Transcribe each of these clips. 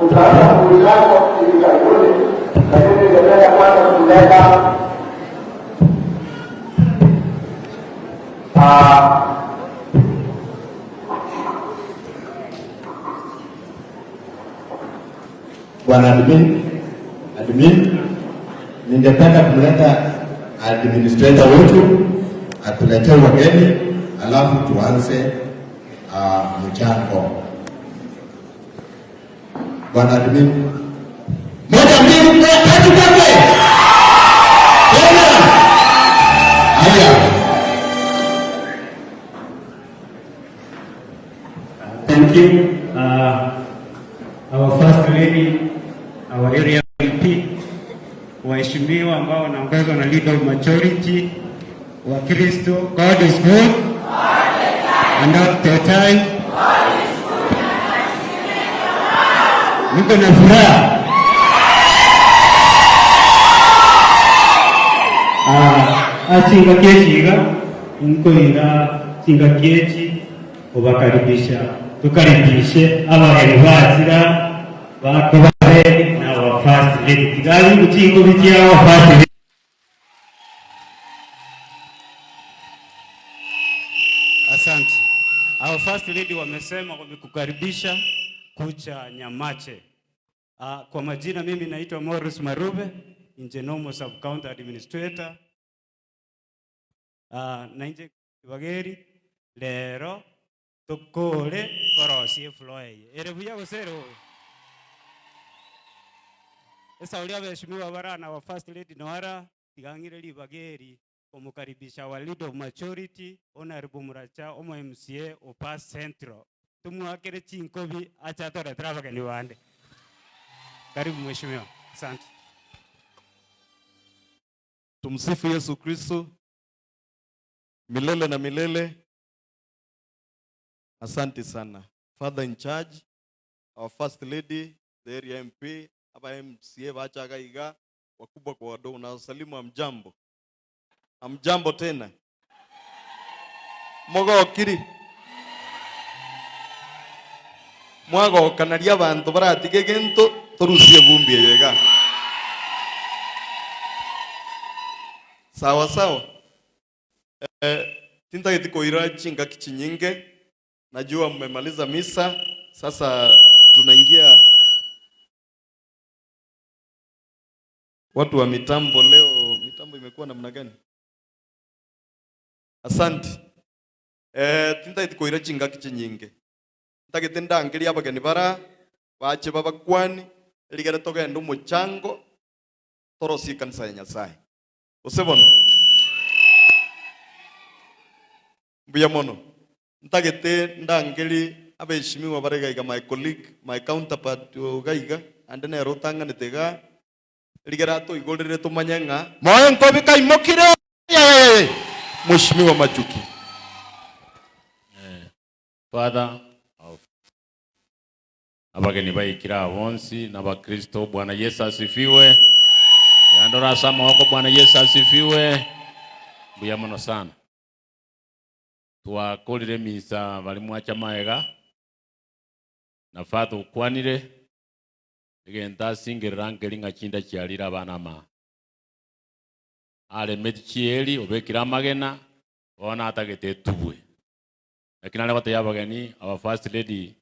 Tutaanza mkutano hivi karibuni, lakini ningependa kwanza kuleta Bwana admin, admin, ningependa kumleta administrator wetu atuletee wageni, alafu tuanze mchango. Bwana admin, moja mbili tatu, twende tena. Haya. Thank you. Our first lady, our area MP, waheshimiwa ambao wanaongozwa na leader of majority wa Kristo, God is good and all the time. Niko na furaha. Achinga kechiga nkoira chinga kechi obakaribisha tukaribishe abageni bachira bakobabeni na our first lady tigali guchingo bichia our first lady. Asante. Our first lady wamesema wamekukaribisha kucha Nyamache. Kwa majina mimi naitwa Morris Marube, Njenomo Sub County Administrator. Na nje bageri lero tukore korosie floor eye. Ere buya gose ere bobe? Esauri abeshimiwa barana wa first lady noara tigang'ire ribageri omukaribisha wa leader of majority Honorable Muracha omo MCA opa Central. Tumwakere chinkobi acha toretera abageni bande. Karibu mheshimiwa. Asante. Tumsifu Yesu Kristo milele na milele. Asante sana. Father in charge, our first lady, the area MP, aba MCA bachaga iga, wakubwa kwa wadogo, na wasalimu amjambo. Amjambo tena. Mogokiri. Mwagokanaria abantu baratige gento torusie vumbi eyega. Sawa sawa. Tintageti koira chingaki chinyinge. Najua mmemaliza misa. Sasa tunaingia watu wa mitambo leo. Mitambo imekuwa namna gani? Asante. Tintageti koira chingaki chinyinge. Ntagete ndangeria abageni bara bache babakwani rigere togenda omuchango torosie kanisa ya Nyasaye. Ose bono mbuya mono ntagete ndangeri abeshimiwa bare gaiga my colleague my counterpart gaiga ande nero otang'anete iga rigere atoigorere tomanye ng'a moyo nkobi kaimokire Mheshimiwa Machuki. Father of abageni baikire abonsi n'Abakristo, Bwana Yesu asifiwe. Yandora ase amaboko, Bwana Yesu asifiwe. Mbuya mono sana. Twakorire misa bari mwacha maega na Father okwanire egento asingerera nkeri ng'a chinda chiarire abana ama aremeti chieri obekire amagena bono atagete etubwe. Lakini are gotebia abageni, our first lady,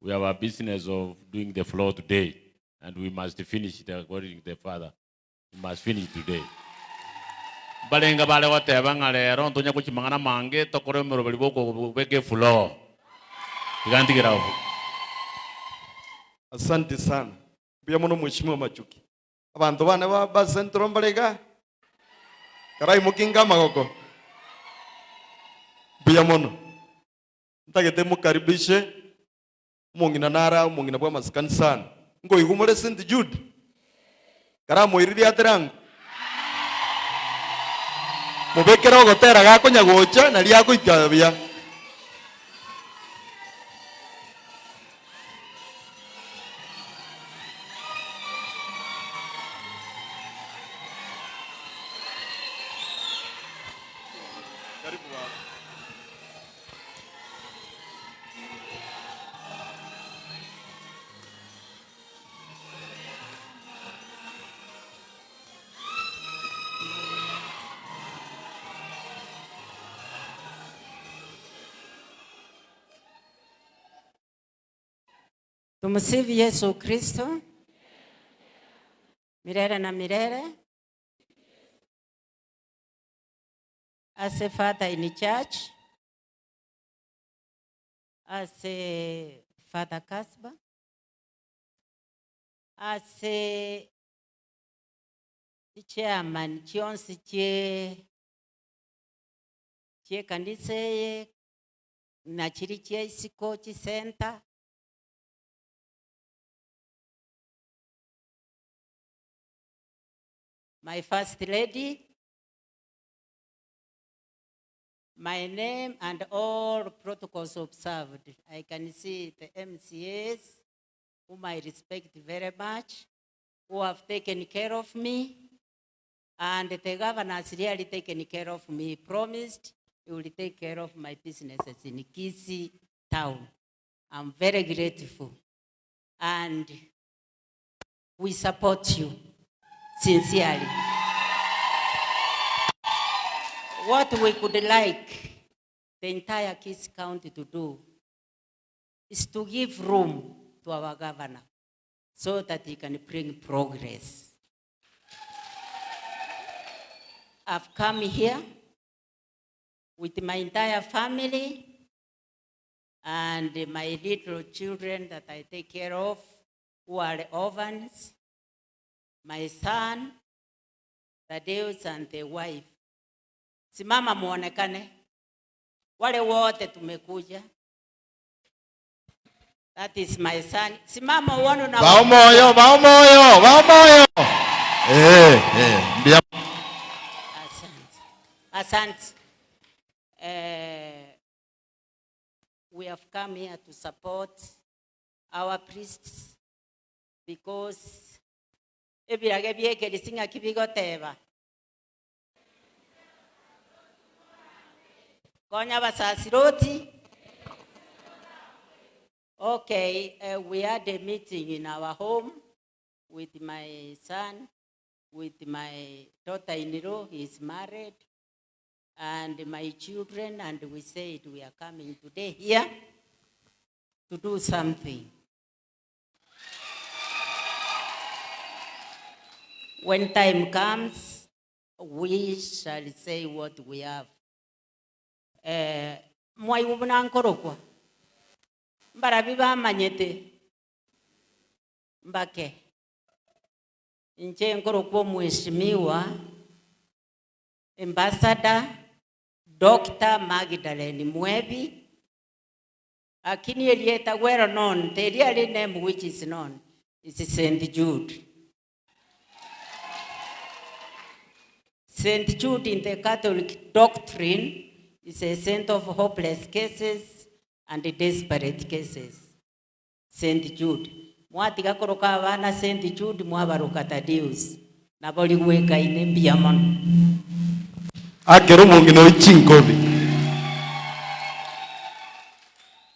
we have a business of doing the floor today and we must finish it according to the father. We must finish today. Barenga bare goteba ng'a rero ntonya gochimang'ana mange tokore omoroberi bw'okobeka efloor. Iga ntigere abwo. Asante sana. Mbuya mono Mheshimiwa Machuki. Abanto bane ba ba Central mbare iga? Karaimokinga amagoko. Mbuya mono. Ntagete mokaribishe omong'ina nara omong'ina bwa amasikani sana. Nkoigwa more St. Jude? Karamoiririe aterango. Mobekere ogotera gakonya gocha naria agoika buya. Karibu baba. Tumusifu Yesu Kristo milele na milele. Ase Father in church, ase Father Kasba, ase chichairman chionsi chie chi'ekanisa eye na chiria chia isiko chisenta. My first lady, my name and all protocols observed. I can see the MCAs whom I respect very much, who have taken care of me, and the governor has really taken care of me. He promised he will take care of my businesses in Kisii town. I'm very grateful. And we support you sincerely. What we could like the entire Kisii County to do is to give room to our governor so that he can bring progress. I've come here with my entire family and my little children that I take care of who are orphans, my son, Thaddeus and the wife. Simama muonekane. Wale wote tumekuja. That is my son. Simama uone na Bao moyo, bao moyo, bao moyo. Eh, eh, mbuya. Asante. Asante. Eh, we have come here to support our priests because ebirage biekerisi ng'aki bigoteba. Konya abasasiroti. Okay, uh, we had a meeting in our home with my son, with my daughter-in-law, he is married, and my children, and we said we are coming today here to do something. When time comes, we shall say what we have. Eh, mwaigwa buna nkorokwa, mbarabwo bamanyete mbake. Inche nkorokwa omweshimiwa Ambassador Doctor Magdalene Mwebi, lakini erieta well known, the real name which is known is Saint Jude. Saint Jude in the Catholic doctrine is a saint of hopeless cases and desperate cases. Saint Jude. Mwatiga koroka abana Saint Jude mwabaroka Thaddeus. Nabo rigwekaine mbuya mono. Akere omong'ina oyo chinkobi.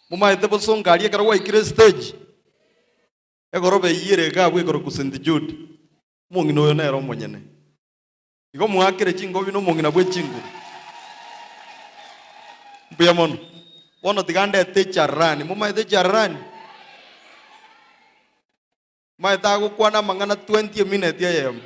Momaete bosongo aria ekero gwaikire estage, egoroba eyio ere iga abwo ekorokwa St. Jude, omong'ina oyo nere omonyene. Igo moakere chinkobi na omong'ina bwe chinguru. Mbuya mono. Bono tiga ndete echarani. Momaete echarani? Maete agokwana amang'ana 20 emineti eyemo.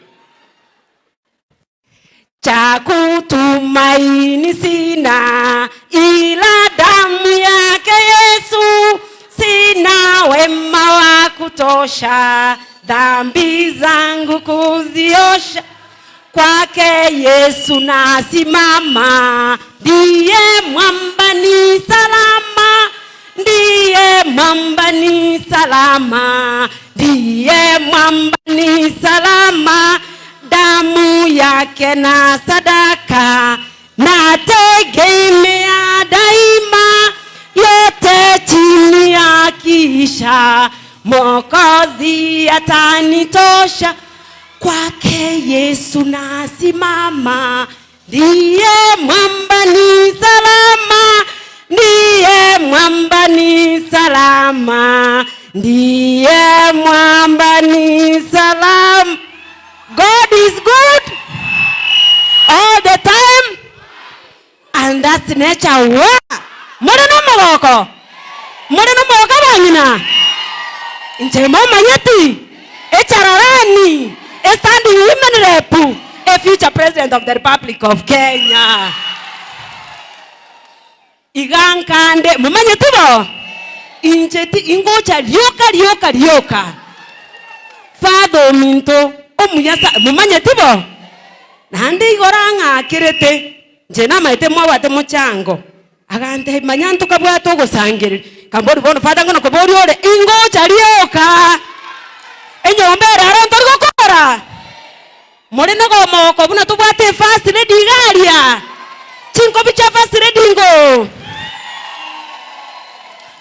Cha kutumaini sina ila damu yake Yesu, sina wema wa kutosha dhambi zangu kuziosha. Kwake Yesu nasimama, ndiye mwamba ni salama, ndiye mwamba ni salama, ndiye mwamba ni salama, damu yake na sadaka nategemea daima, yote chini ya kisha Mwokozi atanitosha. Kwake Yesu nasimama, ndiye mwamba ni salama, ndiye mwamba ni salama, ndiye mwamba ni salama. God is good all the time and that's nature wa more nomogoko more nomogoko abang'ina. Inche momanyeti echararani, a standing women rep, a future president of the Republic of Kenya. Iga nkande, momanyeti bo? Inche ti ingocha rioka rioka rioka. Father ominto omuya sa, momanyeti bo? Naende igoro ang'akerete, inche namaete mwabwate mochango. Agantebia, Manya ntokabwate ogosangereria. Nkamboria, Bono Father, ng'o nakoboria ore? Ingocha rioka. Enyomba ere aro ntori gokora? More nogomoko buna tobwate efirst lady iga aria? Chinkobi chia first lady ingo?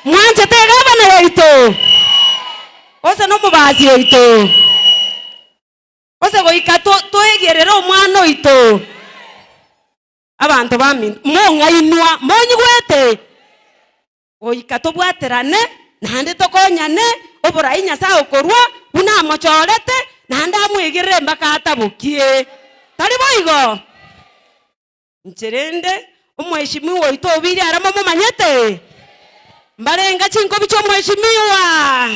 Mwanchete egavana yaito? Gose nomobasi oito? Gose goika toegerere omwana oito? Abanto baminto, mong'ainwa, monyigwete? Goika tobwaterane, naende tokonyane, oborai Nyasae okorua, buna amochorete, naende amwegerere mpaka atabokie. Tari boigo? Inche rende, omweshimiwa oito obeire ara momomanyete? Mbarenga chinkobi chi'omweshimiwa?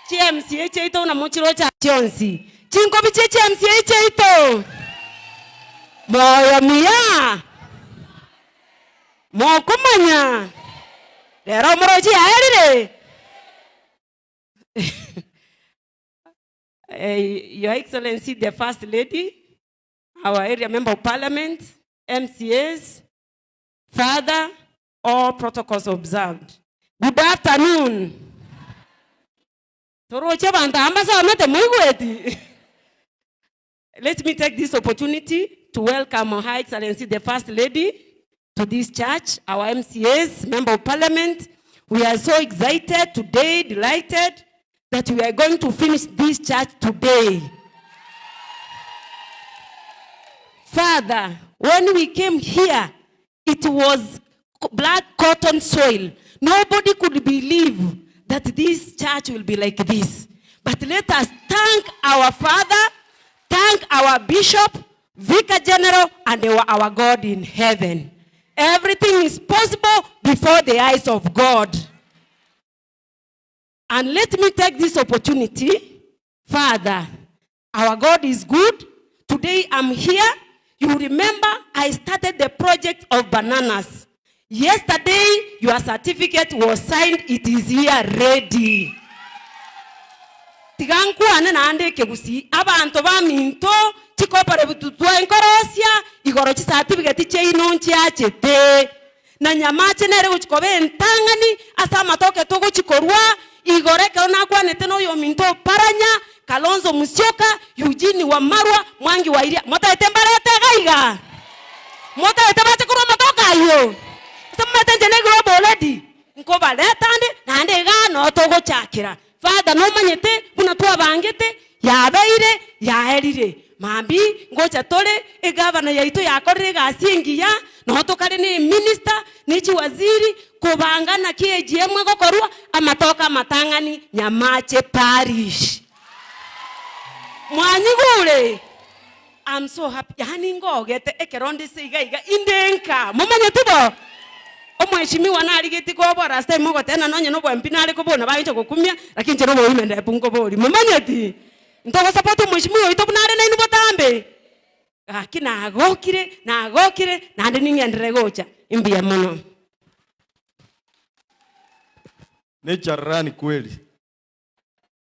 Chi'MCA chiaito buna mochiroche aa chionsi. Chinkobi chie chi'MCA chiaito. Moyo muya. Mokomanya. Rero omorochi yaerire. Your Excellency the First Lady, our area member of parliament, MCAs, Father, all protocols observed. Good afternoon. Toroche abanto aba mbasomete moigweti? Let me take this opportunity to welcome Her Excellency the First Lady to this church, our MCAs, Member of Parliament. We are so excited today, delighted that we are going to finish this church today. Father, when we came here, it was black cotton soil. Nobody could believe that this church will be like this. But let us thank our Father, thank our Bishop, Vicar General, and our God in heaven. Everything is possible before the eyes of God. And let me take this opportunity, Father, our God is good. Today I'm here. You remember I started the project of bananas. Yesterday, your certificate was signed. It is here ready. Tiga nkwane naende ekegusii, abanto baminto chikooperative twaenkorosia igoro chicertificate chiaino nchiachete. Na nyamache nere gochia koba entang'ani ase amatoke togochia korua igoro ekero nakwanete noyominto o Paranya, Kalonzo Musyoka, Eugene Wamalwa, Mwangi wa Iria. Motaete mbarete iga iga? Motaete bache korwa amatoke ayio? Gose momanyete inche ne global already? Nkobareta ande, naende igaa noo togochakera. Father, nomanyete buna twabangete, yabeire, yaerire. Mambia ngocha tore, egavana yaito yakorire egasi engiya, nonya tokare ne eminister, ne chiwaziri, kobanga naki AGM egokorwa, amatoke amatang'ani Nyamache Parish. Mwanyigure? I'm so happy, yaani ngogete ekero nde ase iga iga inde nka, momanyeti bo? Omweshimiwa narigetie kobora ase time ogoteba nonye na obo MP nare kobona bagenche gokumia, lakini inche nobo women rep nkoboria, momanyeti? Ntogosupport omweshimiwa oito buna are nainwe botambe? Gaki nagokire, nagokire, naende ning'enderere gocha, mbuya mono. Nechararani kweli.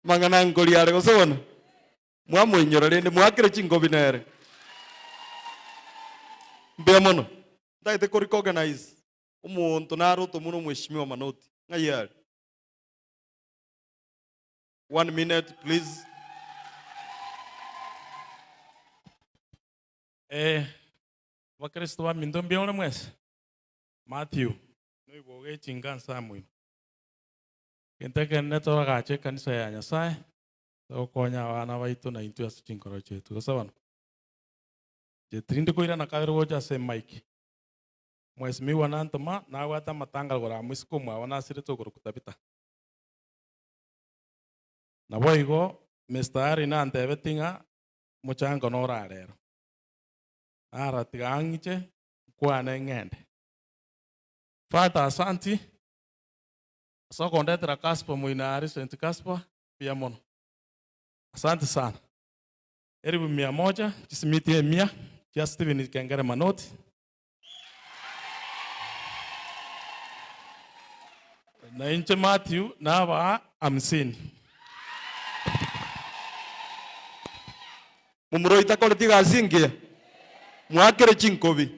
Amang'ana nkoria are gose bono? Mwamoinyora rende mwakire chinkobi nere. Mbuya mono. Ntagete ko recognize omonto nare otomwa na omweshimiwa Manoti. Ng'ai are? One minute please. Eh, Abakristo baminto mbuya more mwensi? Matthew, noigwa ogechinga nse amo ime. Egento ekenene toragache ekanisa ya Nyasaye, Togokonya abana baito na intwe ase chinkoro chiaito. Gose bono? Inche tirindi koirana kabere gocha ase emic. Mheshimiwa nantoma nabwate amatanga igoro amo isiko omwabo nasirete okorokwa Tabitha. Naboigo Mister Harry nantebeti ng'a mochango noro arero. Nara tiga ang'iche nkwane ng'ende. Father asanti. Ase okondetera Kaspa moino aria Saint Kaspa, mbuya mono. Asante sana. Elifu mia moja, chisimiti emia chia Stephen Kengere Manoti. Na inche Matthew nabaa hamsini. Momura oyo takoreti egasi engiya, mwakere chinkobi.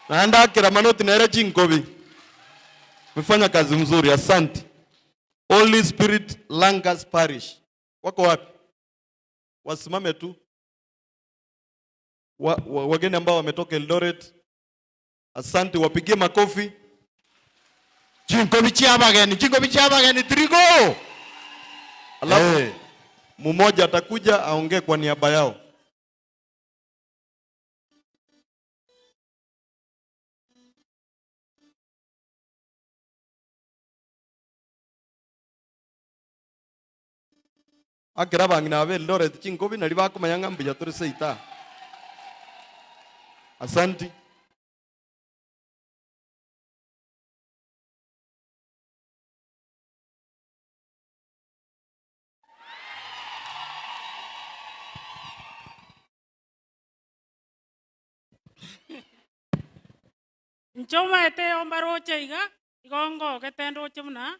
Naende akera manoti nere chinkobi. Umefanya kazi mzuri, asante. Holy Spirit Langas Parish. Wako wapi? Wasimame tu. Wa, wa, wageni ambao wametoka Eldoret. Asante, wapigie makofi. Chinkobi chia abageni, chinkobi chia abageni tirigo. Alafu Eh. mmoja atakuja aongee kwa niaba yao. Akera abang'ina aba Eldoret chinkobi nari bakomanya ng'a mbuya tore seito aa. Asanti. Inche omanyete mbaroche iga, igo ngogete ndoche buna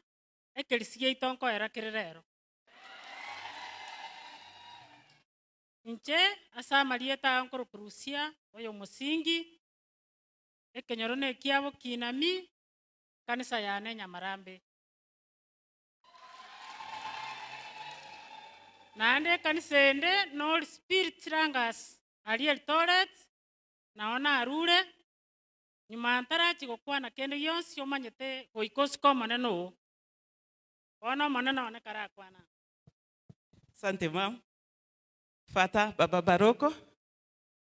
ekerisi giaito nkoera kere rero. Inche ase amarieta aya nkorokwa Rusia, oyo omosingi, ekenyoro nekiabo kinami, ekanisa yane Nyamarambe. Naende ekanisa ende Holy Spirit Langas aria Eldoret, nao narure, nyuma ntarachia gokwana kende gionsi omanyete goika osike Omonene oo. Bono Omonene one karakwane aa. Asante ma'am. Fata Baba Baroko,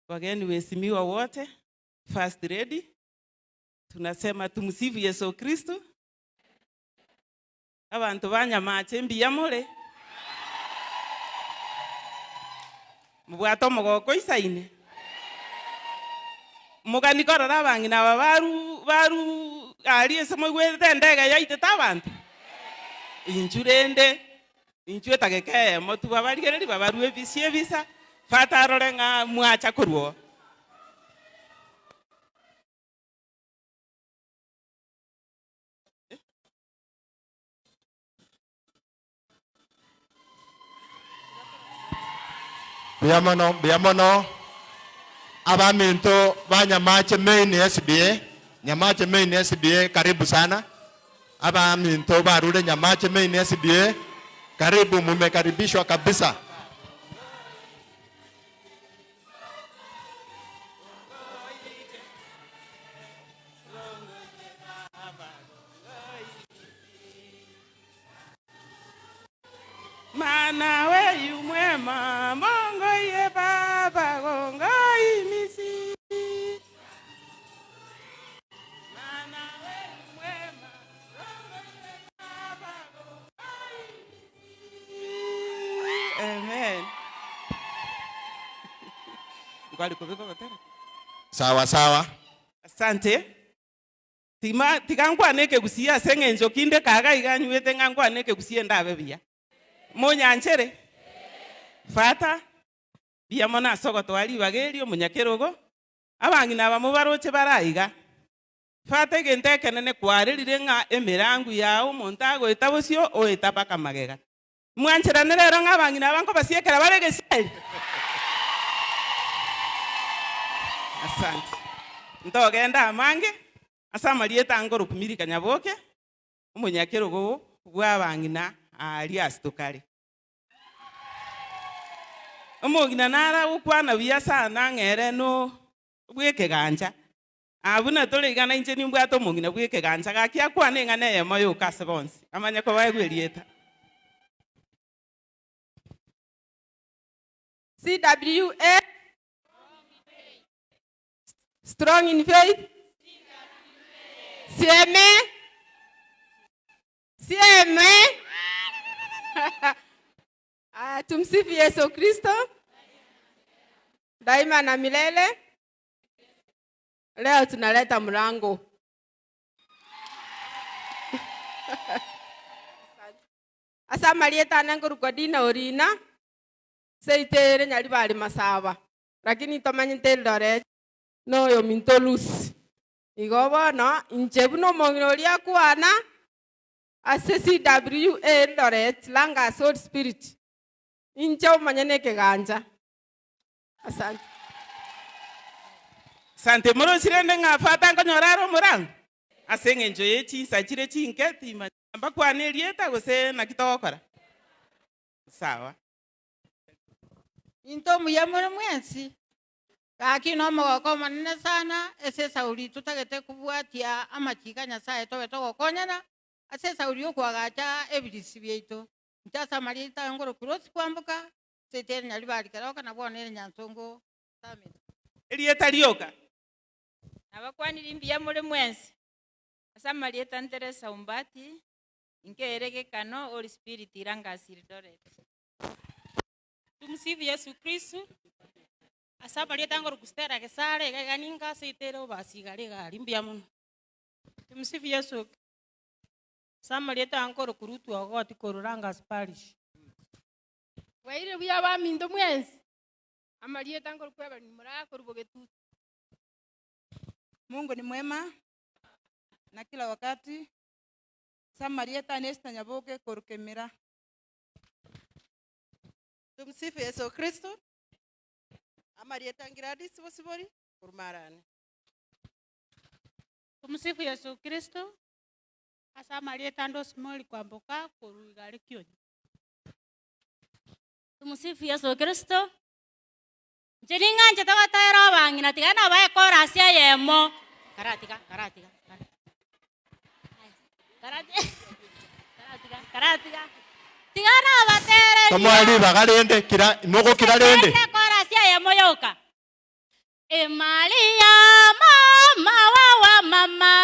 wageni waheshimiwa wote, First Lady, tunasema tumsifu Yesu Kristo. Abanto ba Nyamache mbuya more? Mobwate omogoko isaine? Mogani korora abang'ina aba baru baru aria ase moigwete endege yaitete abanto? Inchu rende, inchu etageka eyemo tu babarigererie babarue ebisia ebisa, batarore ng'a mwacha korwa oo. Mbuya mono, mbuya mono abaminto ba Nyamache Main SDA, Nyamache Main SDA karibu sana. Abaminto barure Nyamache Main SDA, karibu, mumekaribishwa kabisa. Mana we yu mwema, Mungu iye Baba gongoi misi. Mana we yu mwema, Mungu iye Baba gongoi misi. Amen. Ngwali kubika gotera. Sawa sawa. Asante. Tima, tiga nkwane ekegusii ase eng'encho kinde kaga iga nywete ng'a nkwane ekegusii endabe buya. Monyanchere? Fata, mbuya mono ase ogotoa ribaga eri omonyakerogo, abang'ina aba mobaroche bare aiga. Fata egento ekenene kwarerire ng'a emerangu yao omonto agoeta bosio oeta mpaka magega. Mwancherane rero ng'a abang'ina aba nkobasiekera bare egesieri? Asante. Ntogende amange ase amarieta angoroku Milika Nyaboke, omonyakerogo bw'abang'ina aaria ase tokare. Omong'ina nare agokwana buya sana ng'a ere no bw'ekegancha. Aa buna tore iga nainche nimbwate omong'ina bw'ekegancha, gaki akwane eng'ana eyemo yoka ase bonsi, amanye kobaegwa erieta. CWA, Strong in faith. CMA, CMA. Ah, tumsifu Yesu Kristo daima na milele. Leo tunaleta mlango. Ase amarieta ane nkorokwa Dina Orina, seito ere Nyaribari Masaba, lakini tomanyete Eldoret na oyominto Lucy. Igo bono inche buna omong'ina oria akwana ase CWA Eldoret Langas Holy Spirit, inche omonyene ekegancha. Asante. Asante morochi rende ng'a Father nkonyora are omorango? Ase eng'encho ye chinsa chire chinke timanyeti mbakwane erieta gose naki togokora. Sawa. Into omuya more mwensi, gaki nomogoko omonene sana ase esauri totagete kobwatia amachiko a Nyasae tobe togokonyana ase esauri y'okoagacha ebirisi biaito. Inche ase amarieta aye ngorokwa Rose Kwamboka, ase ere Nyaribari Keroka na bono ere Nyansongo Summit. Erieta rioka. Nabakwanire mbuya more mwensi. Ase amarieta Nteresa Ombati, inke ere gekano Holy Spirit Langas Eldoret. Tumsifu Yesu Kristo. Ase amarieta ngorokwa Stella Gesare, iga iga ninka ase itere obasi igare igari mbuya mono. Tumsifu Yesu. Ase amarieta nkorokwa Ruth Ogoti korwa Langas Parish. Bwairire buya abaminto mwensi, amarieta nkorokwa Evelyn Muraya korwa Bogetutu. Mungu ni mwema na kila wakati. Ase amarieta ane Esther Nyaboke korwa Kemira. Tumsifu Yesu Kristo. Amarieta Gladys Bosibori korwa Marani. Tumsifu Yesu Kristo. Ase amarieta ande Rosemary Kwamboka korwa Igare Kionyo. Tumsifu Yesu Kristo. Inche ning'anchete gotoera obang'ina, tiga nabae chorus eyemo. Karatiga, karatiga, karatiga, karatiga, karatiga. Tiga nabatereria. Tomoe ribaga rende, kira, mogokira rende. Chorus eyemo yoka. E Maria, mama wa wa mama.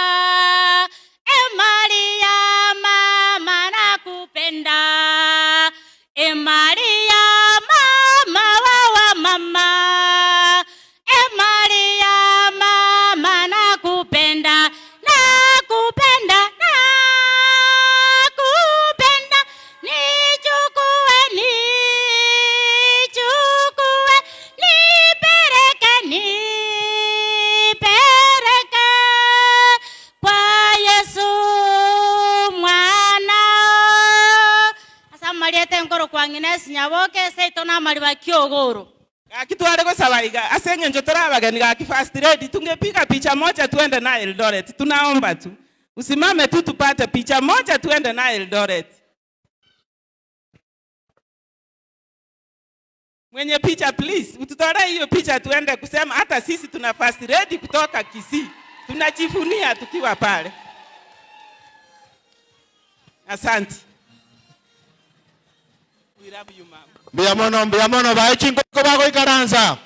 E Maria, mama nakupenda. E Maria, mama wa wa mama. E Maria, mama nakupenda. Nakupenda, nakupenda. Nichukue, nichukue, nipeleke, nipeleke kwa Yesu mwana. Ase amarieta enkoro kwa ng'ina ase Nyaboke, seito na amariba kiogoro. Gaki tware gosaba iga ase eng'encho tore abageni gaki first lady tungepiga picha moja tuende naye Eldoret tunaomba tu usimame tu tupate picha moja tuende naye Eldoret mwenye picha please ututolee hiyo picha tuende kusema hata sisi tuna first lady kutoka Kisii tunajivunia tukiwa pale asante we love you mama Mbuya mono, mbuya mono, bae chingoko bagoikaransa.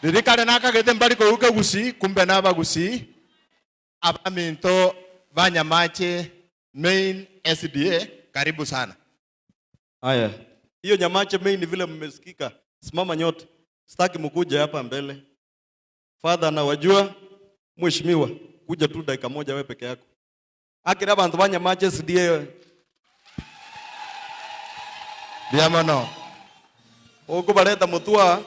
Ririkare nakagete mbari kouke gusii, kumbe nabagusii. Abaminto ba Nyamache main SDA, karibu sana. Haya, hiyo Nyamache main vile mmesikika, simama nyote, sitaki mkuje hapa mbele. Father nawajua, mheshimiwa, kuja tu dakika moja wewe peke yako. Akira bantu ba Nyamache SDA. Mbuya mono. Okubareta mutua.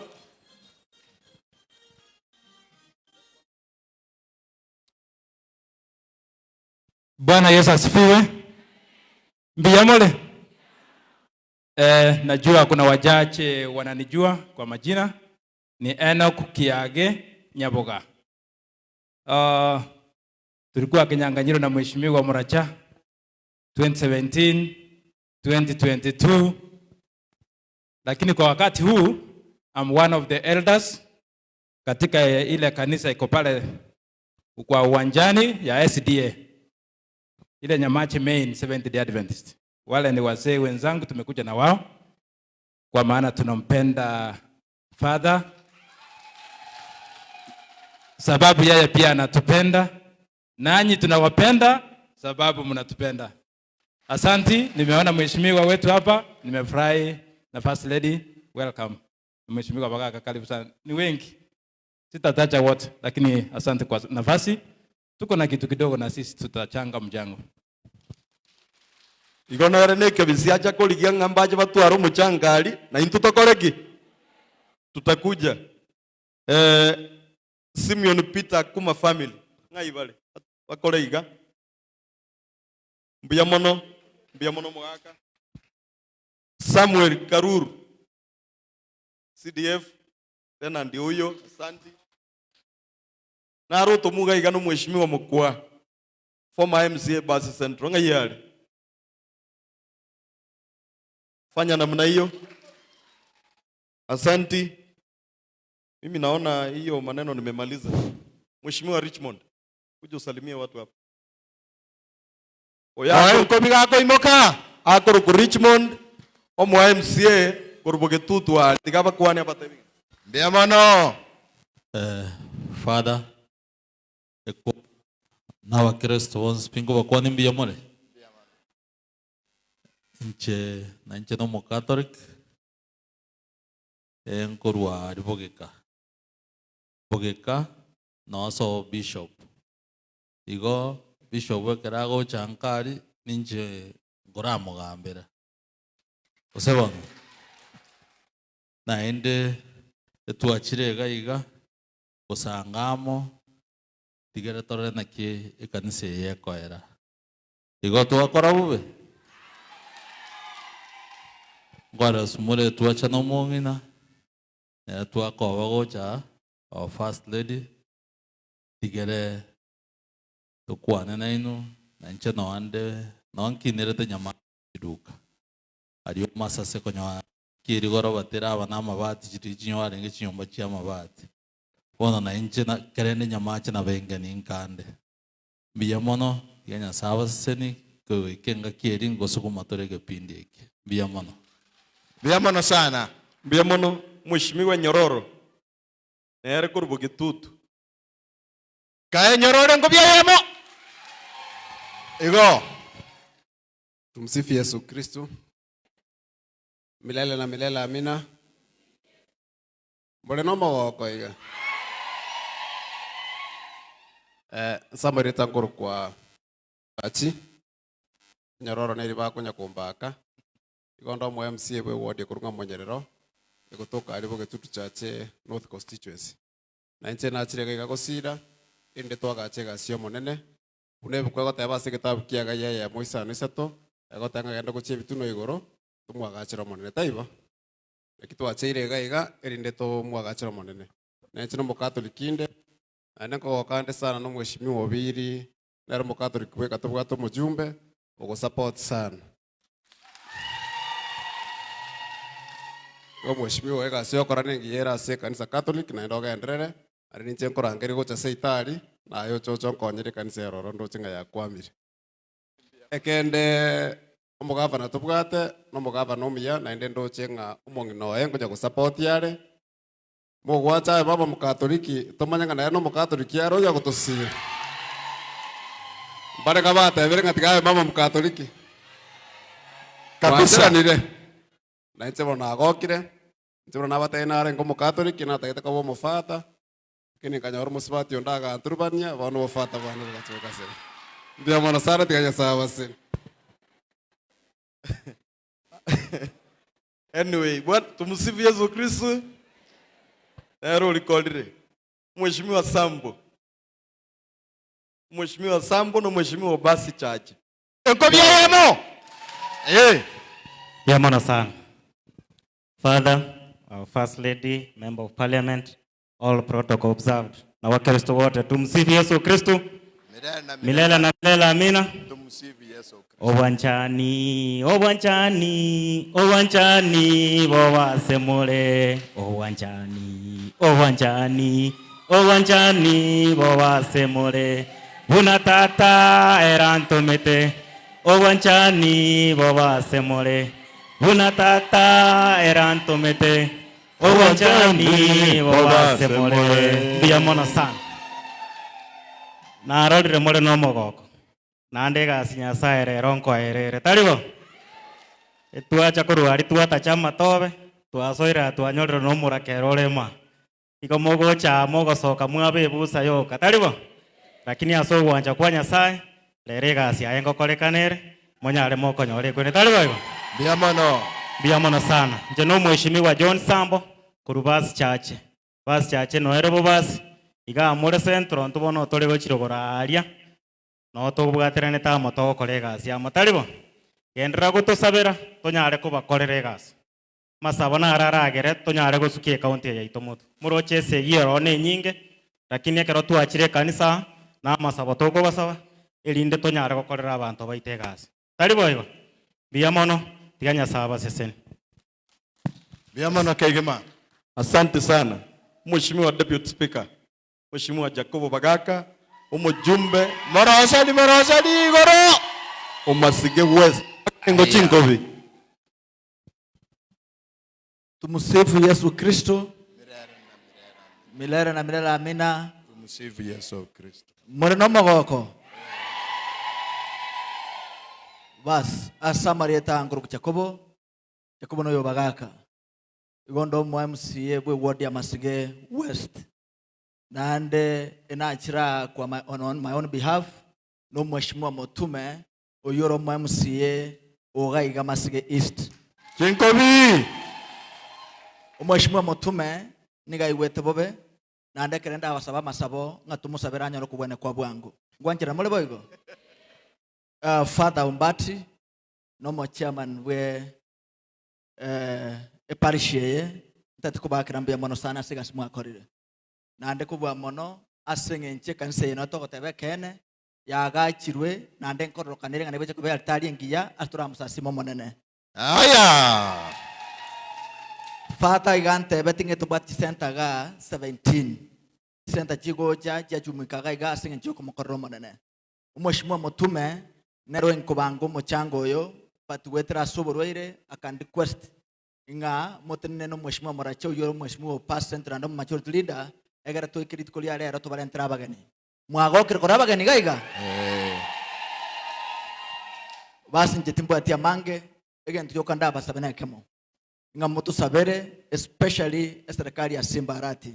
Bwana Yesu asifiwe. Mbiyamole. Eh, najua kuna wachache wananijua kwa majina ni Enoch Kiage Nyaboga. Tulikuwa kinyang'anyiro na Mheshimiwa Muracha 2017, 2022, lakini kwa wakati huu I'm one of the elders katika ile kanisa iko pale kwa uwanjani ya SDA ile Nyamache Main Seventh Day Adventist. Wale ni wazee wenzangu, tumekuja na wao kwa maana tunampenda Father, sababu yeye pia anatupenda, nanyi tunawapenda sababu mnatupenda. Asanti, nimeona mheshimiwa wetu hapa, nimefurahi na First Lady, welcome. Mheshimiwa Bagaka, karibu sana. Ni wengi, sitataja wote, lakini asante kwa nafasi. Tuko na kitu kidogo na sisi tutachanga mchango. Igo nere nekebisi acha korigia ng'a mbache batware omochanga aria, na intwe tokore ki? Tutakuja. Eh, Simeon Peter Kuma family, ng'ai bare? Bakore iga. Mbuya mono, mbuya mono omogaka. Samuel Karuru, CDF, tena ndio huyo, asanti. Naro otomuga iga nomweshimiwa Mokua, former MCA Basi Central, ng'ai are? Fanya namna hiyo. Asanti. Mimi naona hiyo maneno nimemaliza. Mheshimiwa Richmond, kuja usalimie watu hapa. Oye, nkobi gakoimoka. Akoroku Richmond, omo MCA korwa Bogetutu are. Tiga abakwane abatebi. Mbuya mono. Eh, Father, eko n'abakristo bonsi pi nkobakwania mbuya more? Inche nainche n'omocatholic, eh, nkorwa aria Bogeka. Bogeka noo ase bishop. Igo bishop ekero agocha nka aria, ninche nkoramogambera. Gose bono? Naende etwachire iga iga, gosanga amo, tigere torore naki ekanisa eye ekoera. Igo twakora bobe? Nkorora sumore twacha na omong'ina, nere twakoba gocha aa, our first lady, tigere tokwane nainwe, na inche noa nde, noa nkinerete nyama chiduka. Aria omasase konyora ki rigoroba teraba na amabati chiria chinyoa arenge chinyomba chia amabati. Bono na inche na kerende nyamache nabo engeni nkande. Mbuya mono, tiga Nyasae abaseseni, kogoika engaki eria ngosuguma tore egepindi eke. Mbuya mono. Mbuya mono sana. Mbuya mono Mheshimiwa Nyororo nere korwa Bogitutu. Kae Nyororo ngobia eyemo. Igo. Tumsifu Yesu Kristo. Milele na milele amina. Mbore nomogoko iga. Eh, nsamorete nkorokwa Achi. Nyororo neri bakonya kombaka. Igo ndo omo MCA bwe ward ekorwa ng'a Monyerero, egotoka aria Bogetutu Church North Constituency. Na inche nachire iga iga gosira, erinde twagache egasi y'Omonene, buna ebuku egoteba ase egetabu kia Hagai eyemo isano isato, egoteba ng'a genda gochia ebitunwa igoro, tomwagachere Omonene, taibo? Naki twacheire iga iga, erinde tomwagachere Omonene. Na inche nomokatoliki inde, naende nkogoka ande sana na omweshimiwa Obiri, nere omokatoliki bweka tobwate omojumbe, ogosupport sana. Igo omweshimiwa egasi ogokora nengiya ere ase ekanisa Catholic naende ogenderere, naende ninche nkorangeria gocha seitari, naye oche oche onkonyere ekanisa ere ororo ndoche ng'a yakwamire. Ekende omogavana tobwate, na omogavana omuya naende ndoche ng'a omong'ina oye nkonya gosupport are, mogwacha aye baba omokatoliki tomanye ng'a nere nomokatoliki are oyo agotosiira. Mbare ng'a batebire ng'a tiga abe mama omokatoliki. Kabisa. Mwancheranire. Na inche bono nagokire, inche bono nabatebia narenge omokatoliki natagete koba omofata, lakini nkanyora omosubati onde aganturubania, bono obofata bwane bogacha bogasira. Mbuya mono sana tiga Nyasaye abaseni. Anyway, bwana tumsifu Yesu Kristo. Nere orikorire. Mheshimiwa Sambo. Mheshimiwa Sambo no Mheshimiwa Obasi Chache. Enkobia eyemo. Eh. Mbuya mono sana. Father, our First Lady, Member of Parliament, all protocol observed. Na Wakristo wote tumsifu Yesu Kristo milele na milele, amina. Tumsifu Yesu Kristo. Obwanchani, obwanchani, obwanchani bobasemore, obwanchani, obwanchani, obwanchani bobasemore, buna tata erantomete, obwanchani bobasemore, buna tata erantomete, Obwanchani bobase more. Mbuya mono sana. Narorire more nomogoko. Naende egasi Nyasaye rero nkoerere. Tari bo? Etwacha korwa aria twatacha amatobe, twasoire aa twanyorire nomorakera ore ime aa. Igo mogocha aa mogosoka mwaba ebusa yoka. Tari bo? Lakini ase ogwancha kwa Nyasaye, rero egasi yaye ngokorekana ere. Monyare mokonyora ekwene tari boigo? Mbuya mono. Mbuya mono sana. Inche no omweshimiwa John Sambo korwa Basi Church. Basi Church noere bobasi, igaa more Central intwe bono tore gochia rogoro aaria, noo tobwateranete amo togokora egasi amo, tari bo? Genderera gotosabera tonyare kobakorera egasi. Amasabo naro aragere tonyare gosukia ecounty eye yaito motwe. Moroche esegi ero nenyinge, lakini ekero twachire ekanisa aa, na amasabo tokobasaba, erinde tonyare gokorera abanto baito egasi. Tari boigo? Mbuya mono, tiga Nyasae abasesenie. Mbuya mono kegima. Asante sana Mheshimiwa Deputy Speaker, Mheshimiwa Jacobo Bagaka, omojumbe. Moroseri moroseri igoro. O Masige West. Engo chinkobi. Tumsifu Yesu Kristo milele na milele amina. Tumsifu Yesu Kristo. More nomogoko bas ase amarieta ankoruku Jakobo Jakobo noyo bagaka igo ndo omo MCA bwe ward ya Masige West naende enachira kwa my, on, on my own behalf no mheshimiwa Motume Oyio ore omo MCA oga iga Masige East. Chinkobi! Omweshimiwa Motume nigo aigwete bobe, naende ekero ndabasaba amasabo ng'a tomosabere anyore okobwania kwa bwango. Ngwancherana more boigo? Uh, Father Ombati nomo chairman bwe eh, eparish eye ntati kobakera mbuya mono sana ase egasi mwakorire. Naende kobua mono ase eng'encho ekanisa eye noo togoteba ekeene yaagachirwe, naende nkororokanere ng'a negocha koba ealitari engiya ase toramosasime Omonene. Aya! Father iga antebeti ng'a tobwate chisenta igaa 17, chisenta chigocha chiachumuika iga iga ase eng'encho yokomokorera Omonene. Omweshimiwa Motume nere oinkobanga omochango oyo, but goetera ase oborwaire akan request ng'a motenene na omweshimiwa Morache oyio ore omweshimiwa o Past Central naende omomajority leader, egere toike rituko ria rero tobarentere abageni. Mwagokire korwa abageni iga iga? Basi inche timbwati amange, egento gioka ndabasabe nekemo, ng'a motosabere especially eserekari ya Simba Arati.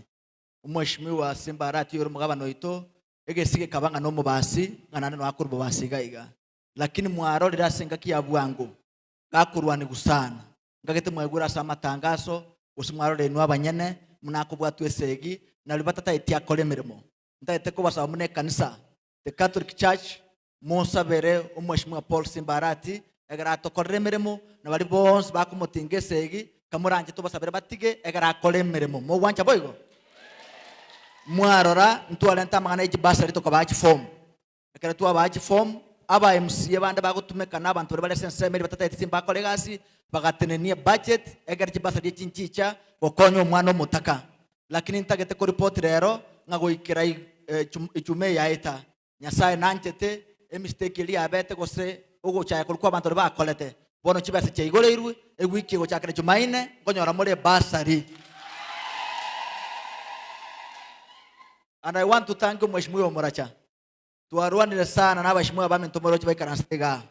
Omweshimiwa Simba Arati oyore omogabana oito, egesi gekaba ng'a nomobasi, ng'a naende noa akorwa bobasi iga iga. Lakini mwarorire ase engaki ya bwango, gakorwanigwa sana. Nkagete mwaigure ase amatangaso, gose mwarorire inwe abanyene, buna akobwatwa esegi, nario batataeti akore emeremo. Ntagete kobasaba buna ekanisa, the Catholic Church, mosabere Omweshimiwa Paul Simba Arati, egere atokorere emeremo, na baria bonsi bakomotinga esegi, kamoranche tobasabere batige, egere akore emeremo. Mogwancha boigo? Mwarora, ntwarente amang'ana ye chibasari tokabaa chifomu. Ekero twabaa chifomu, aba MCA bande bagotumeka na abanto baria bare ase ensemo eria batatagete simba bakore egasi, bagatenenia ebudget ekero chibasari echi nchicha gokonya omwana omotaka. Lakini ntagete koripoti rero ng'a goikera ijumaa eye yaeta, Nyasaye nanchete emistake eria yabete gose ogochaya koria kwa abanto baria bakorete, bono chibesa chiaigoreirwe, ewiki egochakera Jumaine nkonyora more ebasari. And I want to thank Omweshimiwa Omoracha. Twarwanire sana na abashimiwa abaminto moroche baikaransete igaa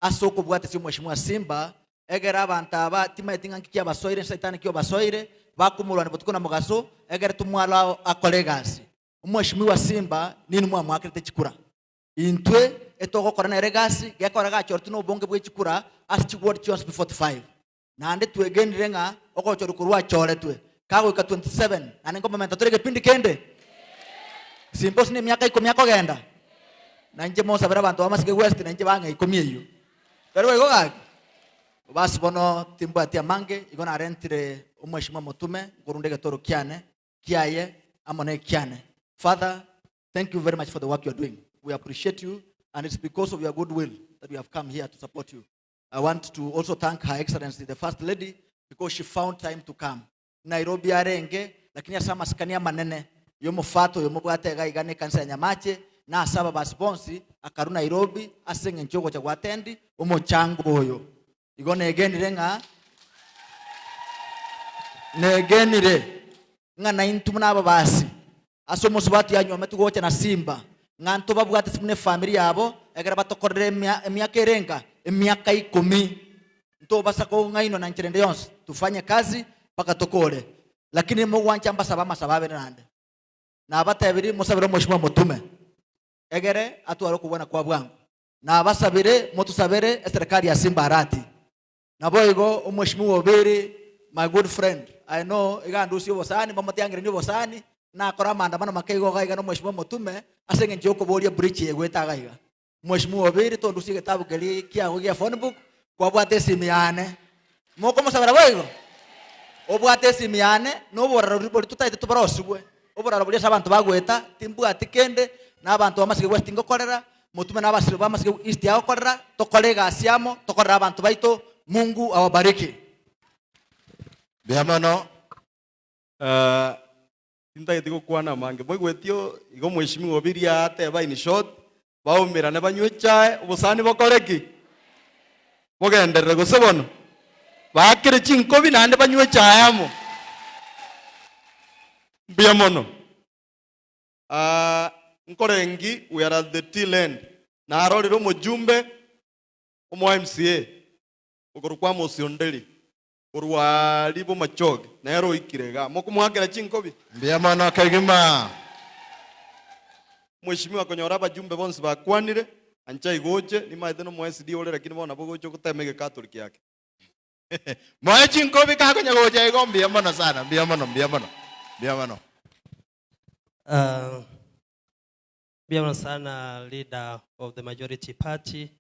ase okobwatesia Omweshimiwa Simba egere abanto aba timaeti ng'a nki kiabasoire saitani ki obasoire bakomorwania botuko na mogaso egere tomwalao akore egasi. Omweshimiwa Simba ninwe mwamwakerete chikura. Intwe etogokora nere egasi gekora gachoretwe nobonge bwe chikura ase chiward chionsi pi 45. Naende twegenire ng'a ogochorwa korwa achoretwe kagoika 27 naende nkomomenta tore egepindi kende. Simba ase nemiaka ikomi akogenda, na inche mosabere abanto ba Masige West na inche bang'e ikomi eyio. Tari boigo gaki? Basi bono timbwati amange, igo narentire omweshimiwa Motume nkorunda egetoro kiane kiaye amo na ekiane. Father, thank you very much for the work you are doing. We appreciate you and it's because of your goodwill that we have come here to support you. I want to also thank Her Excellency the First Lady because she found time to come. Nairobi arenge, lakini ase amasikani amanene y'omofato oyo mobwate iga iga n'ekanisa ya Nyamache, na ase ababasi bonsi, akarwa Nairobi ase eng'encho y'ogocha gwatendi omochango oyo. Igo negenire ng'a negenire ng'a naintwe buna ababasi Ase omosubati anywometi gocha na simba, ng'a ntobabwate ase buna efamiri yabo, ekero batokorere emiaka ere enga emiaka ikomi. Ntobasa kong'ainwa na nchera ende yonsi, tufanye kazi mpaka tokore. Lakini mogwancha mbasabe amasabo abere naende. Nabatebirie mosabere omweshimiwa motume, egere atware okobwana kwa bwango. Nabasabire motusabere eserekari ya Simba Arati. Naboigo omweshimiwa Obiri my good friend I know iga andusie obosani mbamotiangeranie obosani nakore amaandamano make igo iga iga na omweshimiwa Motume ase eng'encho yokoboria bridge eye egoeta iga iga. Omweshimiwa Obiri tondusie egetabu keria kiago gia phone book kwabwate esimi yane. Mokomosabera boigo? Obwate esimi yane na oboraro boria totaete toborosigwe. Oboraro boria ase abanto bagoeta, timbwati kende, na abanto b'amasike West ngokorera, motume na abasibwa b'amasike East agokorera, tokore egasi amo, tokorere abanto baito, Mungu awabariki. Mbuya mono. Eh, tintageti gokwana amange. Moigweti o igo mweshimiwa Obiria ateba in short, baumerane banywe echae, obosani bokore ki? Bogenderere gose bono? Baakere chinkobi naende banywe echae amo. Mbuya mono. Ah, nkorengi we are at the tail end. Narorire omojumbe omo MCA okorokwa Amos Onderi korwa aria Bomachoge, nere oikire igaa. Mokomoakera chinkobi? Mbuya mono kegima. Mweshimiwa konyora abajumbe bonsi bakwanire, ancha igoche, nimaete nomo SD ore lakini bono nabo ogocha ogotema egekatoliki ake. Moe chinkobi kakonya gocha igo mbuya mono sana, mbuya mono, mbuya mono, mbuya mono. Uh, mbuya mono sana leader of the majority party